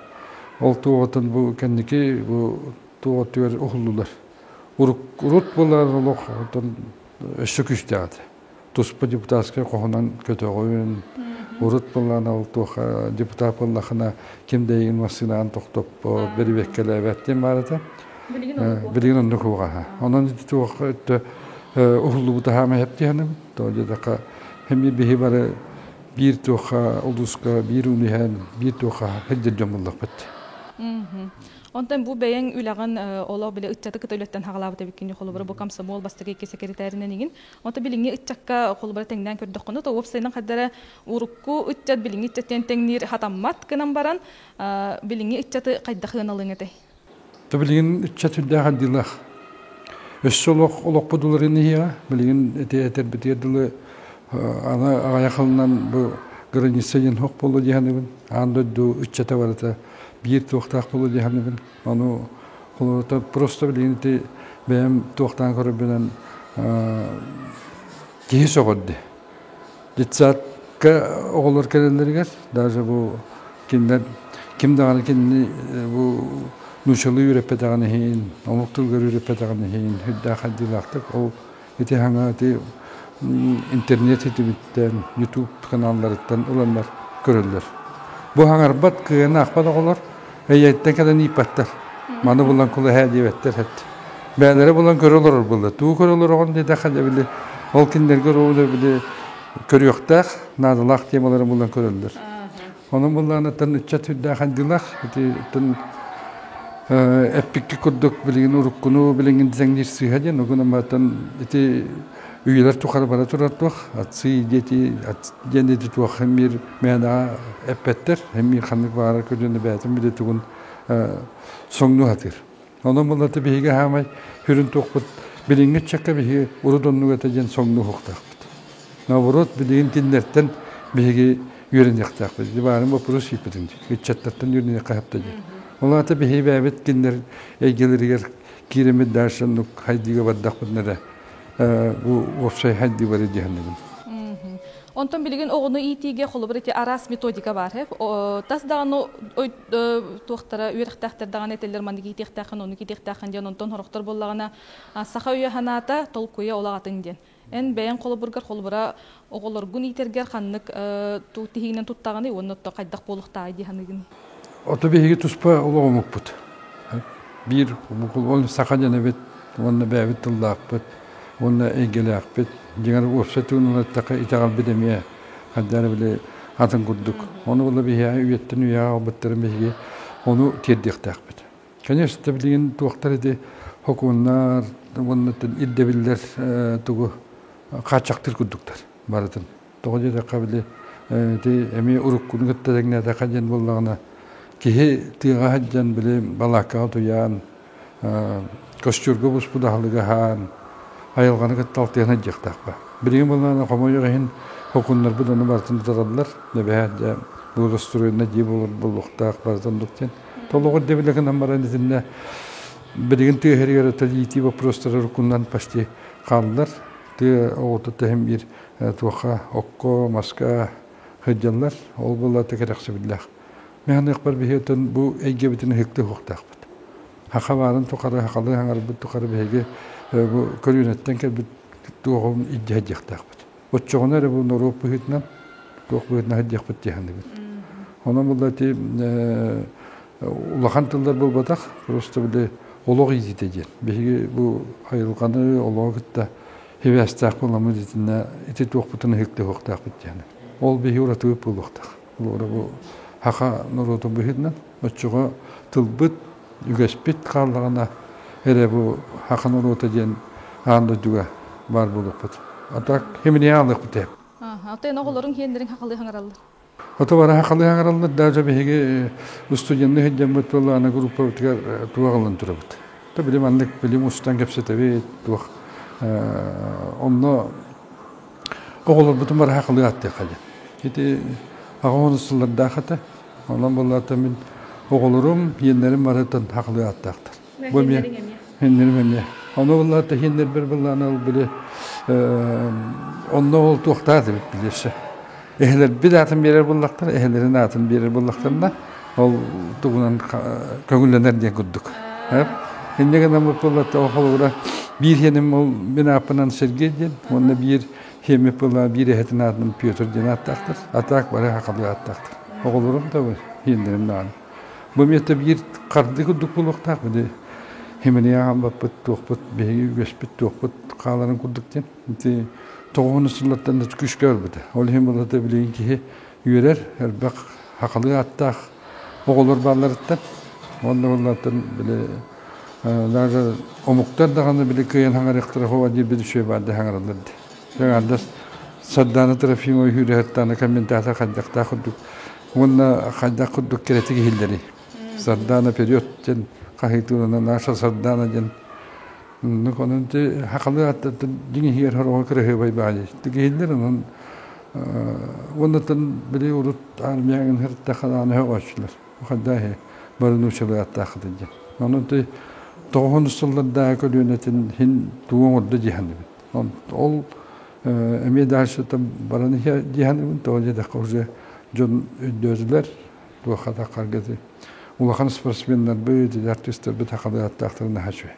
Speaker 2: ол туоҕутун бу кэнники бу туох өттүгэр уһуллулар. Урут буолар олох оттон өссө күүстээх этэ. Туспа депутатскай хоһунан көтөҕүн, урут буоллаан ол туох депутат буоллахына ким да эйигин массыынаҕын тохтоппот, бэрибиэккэлээбэт диэн баар этэ. Билигин оннук уҕаһа. Онон ити туох өттө уһуллубута хаама эһэптиһэним. Тоҕо диэтэххэ, эмиэ биһи бары биир туохха улууска биир униһэн, биир туохха сылдьар дьон буоллахпыт.
Speaker 1: Онтон бу бэйэҥ үлэҕин олох били ыччаты кытта үлэттэн хаҕалаабыт эбиккин холобура бу комсомол бастакы икки секретаринэн игин. Онтон билиҥҥи ыччакка холобура тэҥнээн көрдөххүнэ, то уопсайынан хайдара урукку ыччат билиҥҥи ыччаттан тэҥниир хатаммат гынан баран билиҥҥи ыччаты хайдах ыаналыаҥ этэй?
Speaker 2: То билигин ыччат үрдээх ардыылаах. Өссө олох олохпут уларыйан иһиэҕэ. Билигин эти этэрбитигэр дылы аны аҕыйах сылынан бу граница диэн суох буолуо дии саныыбын. Аан дойду ыччата барыта биир туохтаах буолуо дии саныыбын. Ону холобура просто билигин ити бэйэм туохтаан көрөрбүнэн киһи сөҕөрдө. Детсадка оҕолор кэлэллэригэр даже бу кинилэр ким даҕаны кинини бу нууччалыы үөрэппэтэҕин иһин, омук тылыгар үөрэппэтэҕин иһин үрдээх хайдыылаахтык ол ити хаҥа ити интернет ситимиттэн, YouTube каналларыттан ыланнар көрөллөр. Бу хаҥарбат, кыайан аахпат оҕолор эйэттэн кэлэн ииппэттэр. Маны булан кулаһаа диэбэттэр эт. Бэйэлэрэ булан көрө олорор буолла. Тугу көрө олороҕун диэтэххэ били ол кинилэргэ оруолу били көрүөхтээх, наадалаах темалары булан көрөллөр. Онон буллаанаттан ыччат үрдээх андылах ити эппикки курдук билигин уруккуну билигин дизэҥниир сыыһа диэн угун амматтан ити үйэлэр тухары бара турар туох отцы дети диэн ити туох эмиир мээнэҕэ эппэттэр эмиир ханнык баҕарар көлүөнэ бэйэтин билэ тугун соҥнуу сатыыр. Онон буллата биһиги хаамай хүрүн туохпут билиҥҥи ыччакка биһиги урут оннук этэ диэн соҥнуу уһуктаахпыт. Наоборот, билигин кинилэртэн биһиги үөрэниэхтээхпит. Баарын боппуруос ииппитин ыччаттартан үөрэниэххэ сөптө диэн. Ол аата биһиги бэйэбит кинилэр эйгэлэригэр киирэммит дальше оннук хайдыыга бардахпытына эрэ бу уопсай хайдыы бары диэхиннибин.
Speaker 1: Онтон билигин оҕону иитиигэ холобур ити араас методика баар. Тас даҕаны туохтара үөрэхтээхтэр даҕаны этэллэр маннык иитиэхтээххин, оннук иитиэхтээххин диэн онтон сорохтор буоллаҕына саха өйө санаата толкуйа улаҕатын диэн. Эн бэйэҥ холобургар холобура оҕолоргун иитэргэр ханнык тиһигинэн туттаҕыный уонна хайдах буолуохтааҕый дии саныыгын?
Speaker 2: Ото биһиги туспа олох омукпут. Биир ол саха дьонобит уонна бэйэбит тыллаахпыт уонна эйгэлээхпит. Дьиҥэр уопсай тугунан эттэххэ итэҕэлбит эмиэ хайдах эрэ били атын курдук. Ону була биһиэхэ үйэттэн үйэҕэ аҕалбыттарын биһиги ону тиэрдиэхтээхпит. Конечно, билигин туохтар ити сокуоннар уонна ирдэбиллэр тугу хааччахтыыр курдуктар барытын. Тоҕо диэтэххэ били ити эмиэ уруккуну кытта тэҥнээтэххэ диэн буоллаҕына киһи тыаҕа сылдьан били балааккаҕа утуйан костюрга буспут аһылыгы аһаан айылҕаны кытта алтыһан сылдьыахтаахпа. Билигин буоллаҕына хомойуох иһин хокуннарбыт ону барытын туталлар. Эбэһээт дьэ благоустроенна дьиэ буолар буолуохтаах барытын оннук диэн. Толоҕу ирдэбилэ гынан баран итиннэ билигин тыа иһэригэр это иитии вопростара уруккунан почти хааллар. Тыа оҕото тэһим биир туохха окко, маска сылдьаллар. Ол буолла кэрэхсэбиллээх. Мин биһи оттон бу эйгэбитин ыһыктыы уһуктаахпыт. Хаха баарын тухары, хахалыы хаҥарбыт тухары биһиги бу көлүөнэттэн кэлбит туоҕун илдьэ сылдьыахтаахпыт. Оччоҕуна эрэ бу норуот быһыытынан туох быһыытынан сылдьыахпыт диэханыбыт. Онон буолла ити улахан тыллар буолбатах, просто били олох иитиитэ диэн. Биһиги бу айылҕаны олоҕу кытта хибээстээх буоламмыт итиннэ ити туохпутун ыһыктыы уһуктаахпыт диэн. Ол биһи уратыбыт буолуохтаах. Олору бу хаха норуотун быһыытынан оччоҕо тылбыт, үгэспит хааллаҕына эрэ бу хаха норуота диэн аан дойдуга баар буолуохпут. А так химиниэ аалыахпыт ээ.
Speaker 1: Ата оҕолорун хиэннэрин хахалыы хаҥараллар.
Speaker 2: Ото бара хахалыы хаҥараллар, даже биһиги студенны сылдьаммыт буоллаҕына группабытыгар туох ылан турабыт. То билим аннык билим устан кэпсэтэбит, туох онно оҕолорбутун бара хахалыы аттыахха диэн. Ити аҕа сыллардаах этэ. Онон буоллаата мин оҕолорум, иэннэрим барытын хахалыы аттаахтар. Бу эмиэ хиннэрим эмиэ. Ону буоллаата хиннэрбэр буоллаана ол били онно ол туохтаах эбит билиэсэ. Эһэлэрбит аатын биэрэр буоллахтар, эһэлэрин аатын биэрэр буоллахтарына, ол тугунан көҥүллэнэр диэн курдук. Инньэ гынан буоллата ол холобура биир хиэним ол мин ааппынан Сергей диэн, уонна биир хиэммит буолла биир эһэтин аатынан Петр диэн ааттаахтар. А так бары хахалыы ааттаахтар. Оҕолорум да хиэннэрим даҕаны. Бу миэтэ биир харды курдук буолуохтаах били химинийэ баппыт туохпут биһиги үгэспит туохпут хааларын курдук диэн. Ити тоҕуһун сыллартан да күүскэ барбыта. Ол иһин буолата билигин киһи үөрэр, элбэх хахалыы ааттаах оҕолор баалларыттан. Уонна буоллартан били даже омуктар даҕаны били кыайан хаҥарыахтара хоба диир били үчүгэй баарды хаҥараллар дии. Дьаҥаардас Сардаана Трофимова үүрүһэттаана комментатор хайдахтаах курдук уонна хайдах курдук кэрэтик иһиллэрий. Сардаана вперед диэн хаһыытыылана наша Сардаана диэн оннук онон ти хахалыы аттаттан дьиҥ иһигэр хороҕо кыраһыабай баайы тигиһиллэр онон уоннаттан били урут армияҕын хыртаханааны өҕөөччүлэр хайдааһы бары нуучалыы аттааххытын диэн онон ти тоҕуһун сыллардаах көлүөнэтин хин тугу оҥордо диэханыбыт ол эмиэ дальше там баран диэханыбын тоҕо диэтэххэ уже дьон өйдөөтүлэр туохха таххарга улахан спортсменнарбыт, артистарбыт хахалыы аттаахтарын наһаа үчүгэй.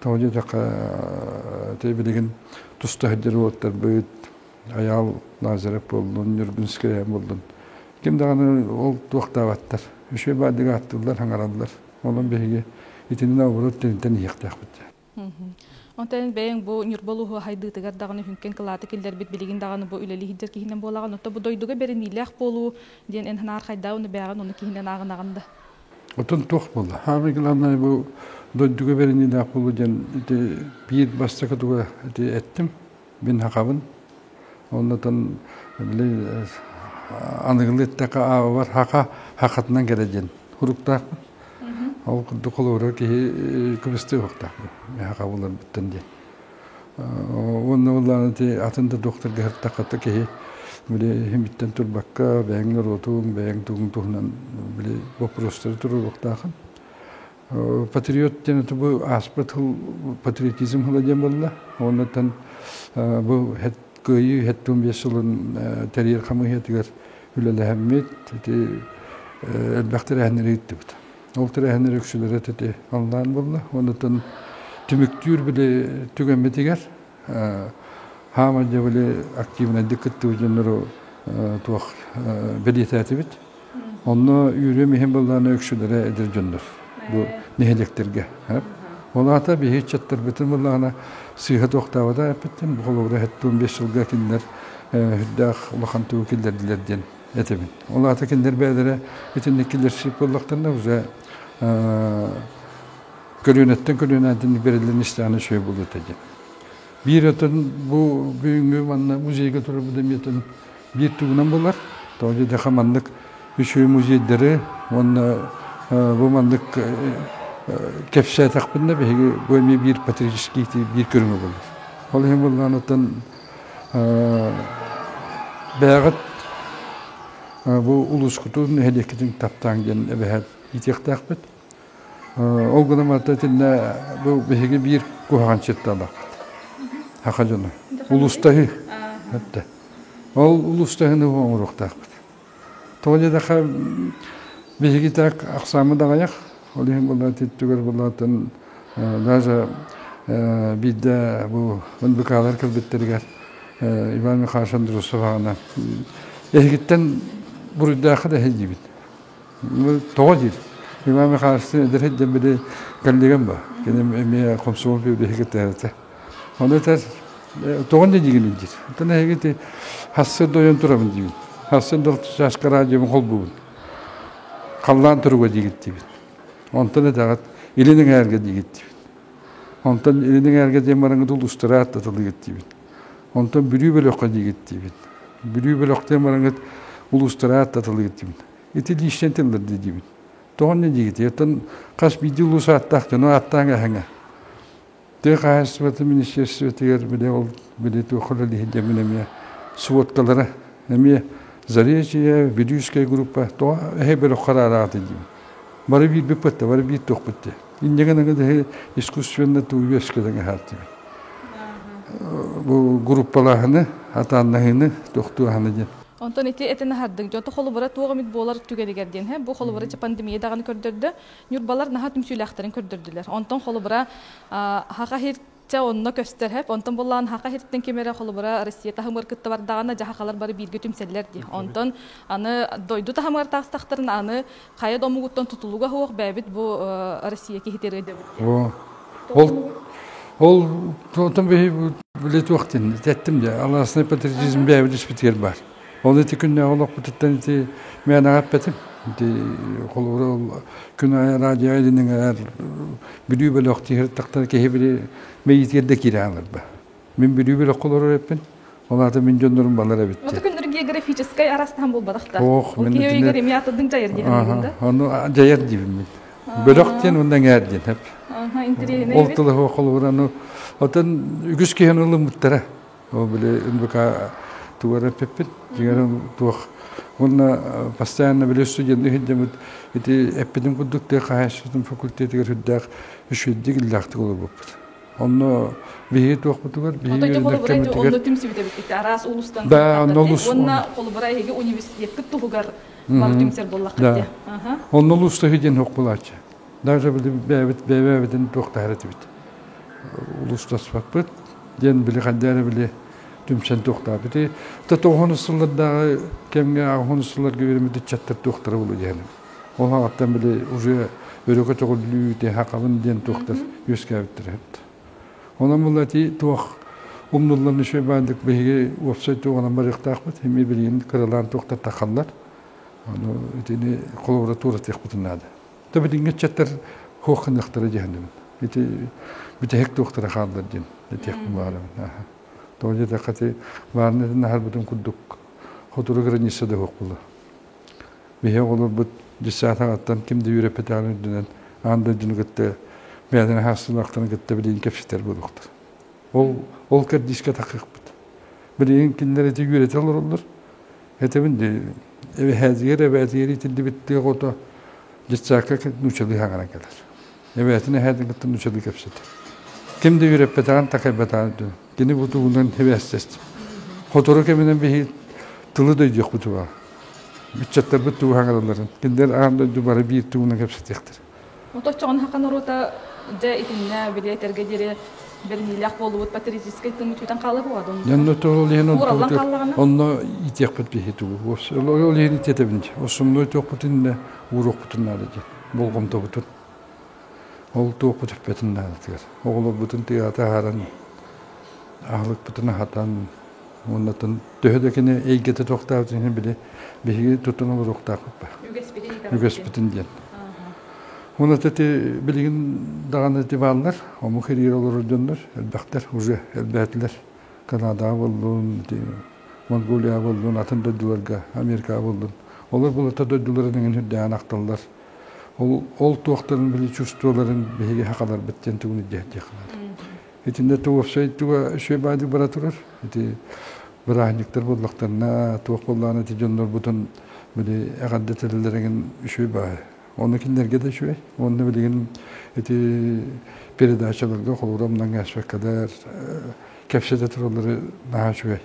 Speaker 2: Тоҕо диэтэххэ, ти билигин туста сылдьар уолаттарбыт, Айаал Лазарев буоллун, Ньургун Скрябин буоллун, ким даҕаны ол туохтаабаттар. Үчүгэй баардыга аттыыллар, хаҥараллар. Онон биһиги итини наоборот тэнитэн иһиэхтээхпит.
Speaker 1: Онтон бэйэҥ бу Ньурба улууһу хайдыытыгар даҕаны хүҥкэн кылааты киллэрбит билигин даҕаны бу үлэлии сылдьар киһинэн буолаҕын. Оттон бу дойдуга бэриниилээх буолуу диэн эн ханаар хайдаа уну бээҕин ону киһинэн ааҕынаҕын да?
Speaker 2: Отон туох буолла? Хаамай главное бу дойдуга бэриниилээх буолуу диэн ити биир бастакы туга ити эттим. Мин хахабын. Оннотон били аныгылыы эттэххэ аабабар хаха хахатынан кэлэ диэн хуруктаахпын. Ол курдук холобура киһи кыбыстыы уһуктаах хаха буларбыттан диэн. Уонна буллааны ти атын да докторга хартаххата киһи били химиттэн турбакка бэйэҥ норуотуҥ, бэйэҥ тугуҥ туһунан били вопростары туруоруохтаахын. Патриот диэн бу ааспыт тыл патриотизм тыла диэн буолла. Оннуттан бу кыайыы 75 сылын тэрийэр хамыыһыйатыгар үлэлэһэммит ити элбэх тэрээһиннэри ыыттыбыт. Ол тэрээһиннэр үксүлэрэ ити онлайн буолла. Оннуттан түмүктүүр били түгэммитигэр хаама дьэ били активнайдык кыттыбыт дьоннору туох бэлиэтээтибит. Онно үүрүөм иһин былаана үксүлэрэ эдэр дьоннор бу нэһилиэктэргэ. Ол аата биһи ыччаттарбытын былаана сыыһа туохтаабата эппиттин бу холобура 75 сылга кинилэр үрдээх улахан тугу киллэрдилэр диэн этэбин. Ол аата кинилэр бэйэлэрэ итинник киллэрсиик буоллахтарына уже көлүөнэттэн көлүөнэ бэриллэн истэҕинэ үчүгэй буолуо этэ диэн. Биир өтөн бу бүгүҥҥү манна музейга турарбыт эмиэтин биир тугунан буолар. Тоҕо диэтэххэ маннык үчүгэй музейдары уонна бу маннык кэпсээтэхпинэ биһиги бу эмиэ биир патриотический биир көрүҥэ буолар. Ол иһин буоллаҕына бэйэҕит бу улуускутун, нэһилиэккитин таптааҥ диэн эбэһээт иитиэхтээхпит. Ол гынан баран итиннэ бу биһиги биир куһаҕан сирталаахпыт. Саха дьоно. Улуустаһыы. Ол улуустаһыыны оҥоруохтаахпыт. Тоҕо диэтэххэ биһиги так ахсааммыт аҕыйах. Ол иһин буолла түгэр буоллаатын даже биирдэ бу НБК-лар кэлбиттэригэр Иван Михайлович Андросов аҕана эһигиттэн буруйдаахха да диибит. Тоҕо диир. Иван Михайловичтыын эдэр сылдьан били коллегам ба. Кини эмиэ комсомол биһиги кытта Ону этэр тоҕо инньэ диигин диир. Оттон эһиги хассыр дойон турабын диибин. Хассыр чашка радиобун холбуубун. Халлаан туруга диигит диибин. Онтон этэҕит илин эҥээргэ диигит диибин. Онтон илин эҥээргэ диэн бараҥҥыт улуустара аттатылыгыт диибин. Онтон Бүлүү бөлөххө диигит диибин. Бүлүү бөлөх диэн бараҥҥыт улуустара аттатылыгыт диибин. Ити лиичтэн тыллар диибин. Тоҕо инньэ диигит? Оттон хас биирдии улуус ааттаах дьону ааттааҥ эһэҥэ. Тыа хаһаайыстыбатын министиэристибэтигэр били ол били туох үлэлиһин диэммин эмиэ сводкалара эмиэ Заречье, Бүлүүскэй группа тоҕо эһэ бөлөх хараараҕыт диибин. Бары биирбит бытта, бары биир туохпут дии. Инньэ гынан эһи искусственно туу үөскэтэн аһаат диибин. Бу группалааһыны, атааннаһыыны тохтуоһаны диэн.
Speaker 1: Онтон ити этин аһардыҥ. Дьото холобура туох эмит буолар түгэнигэр диэн, һэ бу холобура пандемия даҕаны көрдөрдө. Ньурбалар наһаа түмсүүлээхтэрин көрдөрдүлэр. Онтон холобура хаха хирчэ онно көстөр хэп. Онтон буллаан хаха хиртэн ким эрэ холобура Россия таһымыгар кытта бардаҕына дьаһахалар бары бииргэ түмсэллэр дии. Онтон аны дойду таһымыгар таастахтарына аны хайа да омугуттан тутулуга суох бэйэбит бу Россия киһитэ дэбит.
Speaker 2: Ол ол тон биһи биле туох диэн эттим дьэ алаасный патриотизм бэйэбит испитигэр баар. Ол ити күннээҕи олохпутуттан ити мээнэҕэ эппэтим. Ити холобура ол күн аайы радио илиниҥэр Бүлүү бөлөх тиһэр киһи били мэйиитигэр да киирэ хааларба. Мин Бүлүү бөлөххө олорор эппин. Ол аата мин дьоннорум балар эбит.
Speaker 1: Ото күннэр географическай арастаһан буолбатах да.
Speaker 2: Ох,
Speaker 1: Ол
Speaker 2: мин
Speaker 1: киһи
Speaker 2: итини
Speaker 1: өйүгэр эмиэ атыдыҥ дьайар диэн да.
Speaker 2: Ону дьайар диибин мин. Бөлөх диэн уонна эҥээр диэн эп.
Speaker 1: Аха, интэриэһинэй
Speaker 2: Ол
Speaker 1: эбит.
Speaker 2: тылы холобура ну отон үгүс киһини ылыммыттара. Ол били НБК тугар эппиппит. Дьиҥэр туох уонна постоянно били студенты сылдьаммыт ити эппитим курдук тыа хаһаайыстыбатын факультетыгар сүрдээх үчүгэйдик иллээхтик олорбуппут. Онно биһиги туохпутугар биһиги
Speaker 1: Отой
Speaker 2: үөрэнэр
Speaker 1: холобура ити
Speaker 2: кэммитигэр
Speaker 1: онно түмсүбүт эбит араас улуустан
Speaker 2: да онно
Speaker 1: сырыттахтар
Speaker 2: олус
Speaker 1: уонна холобура эһиги университетпит туһугар бары түмсэр буоллаххыт
Speaker 2: да
Speaker 1: дии. Аха.
Speaker 2: Онно улууста диэн суох буолааччы. Даже били бэйэбит бэйэбитин туохтаһар этибит. Улуустаспаппыт диэн били хайда эрэ били түмсэн туохтаабыт. Ити тоҕуһун сыллардааҕы кэмҥэ аҕыһын сылларга үөрэммит ыччаттар туохтара буолуо диэхиним. Ол аҕаттан били уже өрөкө төҕүллүү хакабын диэн туохтар үөскээбиттэр эбит. Онон була ити туох умнуллан үчүгэй баандык биһиги уопсай туоҕунан барыахтаахпыт. Эмиэ билигин кыралаан туохтар тахаллар. Ону итини холобура туоратыахпытын наада. Та билиҥҥи ыччаттар хуох гыныахтара дьиһэннибин. Ити бүтэһик туохтара хааллар диэн этиэхпин баҕарабын. Тоҕо диэтэххэ ити баарына аһарбытын курдук хотуру граница да суох буолуо. Биһи оҕолорбут десятаҕыттан ким да үөрэппэтэҕин үрдүнэн аан дойдуну кытта бэйэлэрин хаастыылаахтарын кытта билигин кэпсэтэр буолуохтар. Ол ол кэрдиискэ тахыахпыт. Билигин кинилэр ити үөрэтэ олороллор. Этэбин дии, эбэһээтигэр эбээтигэр итиллибит тыа оҕото детсадка нуучалыы хаҥаран кэлэр. Эбээтин эһээтин кытта нуучалыы кэпсэтэр. Ким да үөрэппэтэҕин такайбатаҕын үрдүнэн. Кини бу тугунан эбээстэстим. Сотору кэминэн биһиги тылы да өйдүөхпүт баар. Ыччаттарбыт тугу хаҥаралларын. Кинилэр аан дойду бары биир тугунан кэпсэтиэхтэрэ.
Speaker 1: Оточчоҕун хака норуота дьэ итиннэ били этэргэ диэри бэриниилээх буолубут патриотическай тыммыт бүтэн хаалыа буолуо
Speaker 2: Онно ол иһин
Speaker 1: Уураллан хааллаҕына
Speaker 2: онно иитиэхпит биһи тугу. Ол иһин итиэтэбин. Основной туохпутун иннэ ууруохпутун наада диэн. Болҕомтобутун. Ол туохпут өппөтүн наадатыгар. Оҕолорбутун тыаҕа таһааран, аһылыкпытын аһатан, уоннатын төһө да кини эйгэтэ туохтаабытын иһин били биһиги тутан олоруохтаахпыт ба. Үгэспитин диэн. Уонна ити билигин даҕаны ити бааллар, омук ириир олорор дьоннор элбэхтэр, уже элбээтилэр. Канадаҕа буоллун, ити Монголияҕа буоллун, атын дойдуларга, Америкаҕа буоллун. Олор булата дойдуларын эҥин үрдээҕин ахталлар. Ол, ол туохтарын били чувстволарын биһиги хахаларбыт диэн тугун ирдиэхтиэх наада. Итиннэ туох туга үчүгэй баайдык бара турар. Ити бырааһынньыктар буоллахтарына, туох буоллаҕына ити дьоннорбутун били эҕэрдэ этэллэригин үчүгэй баай. Онно кинилэргэ да үчүгэй. Уонна билигин ити передачаларга холобура умнан кээспэккэлэр кэпсэтэ тураллары наһаа үчүгэй.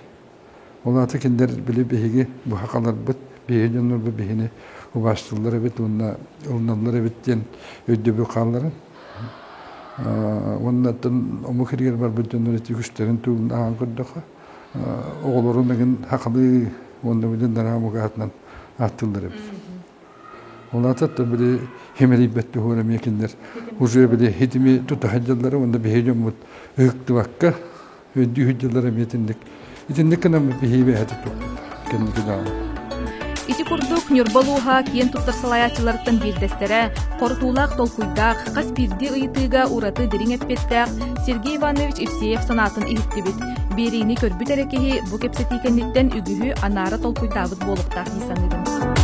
Speaker 2: Ол аата кинилэр били биһиги быһа биһиги дьоннорбут биһини убаастыыллар эбит уонна ылыналлар эбит диэн өйдөбүл хаалларын. Уонна омук иригэр барбыт дьоннор ити үгүстэрин тугун ааҕан көрдөххө, оҕолорун эгин хахалыы уонна билин дараа омук аатынан ааттыыллар эбит. Ол аата били химэрийбэт туһугар эмиэ кинилэр уже били хитими тута сылдьаллара уонна биһиги дьоммут ыһыктыбакка өйдүү сылдьаллара эмиэ итинник итинник гынан биһиги бэйэтэ туппут кэнники даҕаны.
Speaker 1: Ити курдук Ньурба улууһа киэн туттар салайааччыларыттан биирдэстэрэ, хорутуулаах толкуйдаах, хас биирдии ыйытыыга ураты дириҥ эппиэттээх Сергей Иванович Евсеев санаатын иһиттибит. Биэриини көрбүт эрэ киһи бу кэпсэтии кэнниттэн үгүһү анаара толкуйдаабыт буолуохтаах дии саныыбын.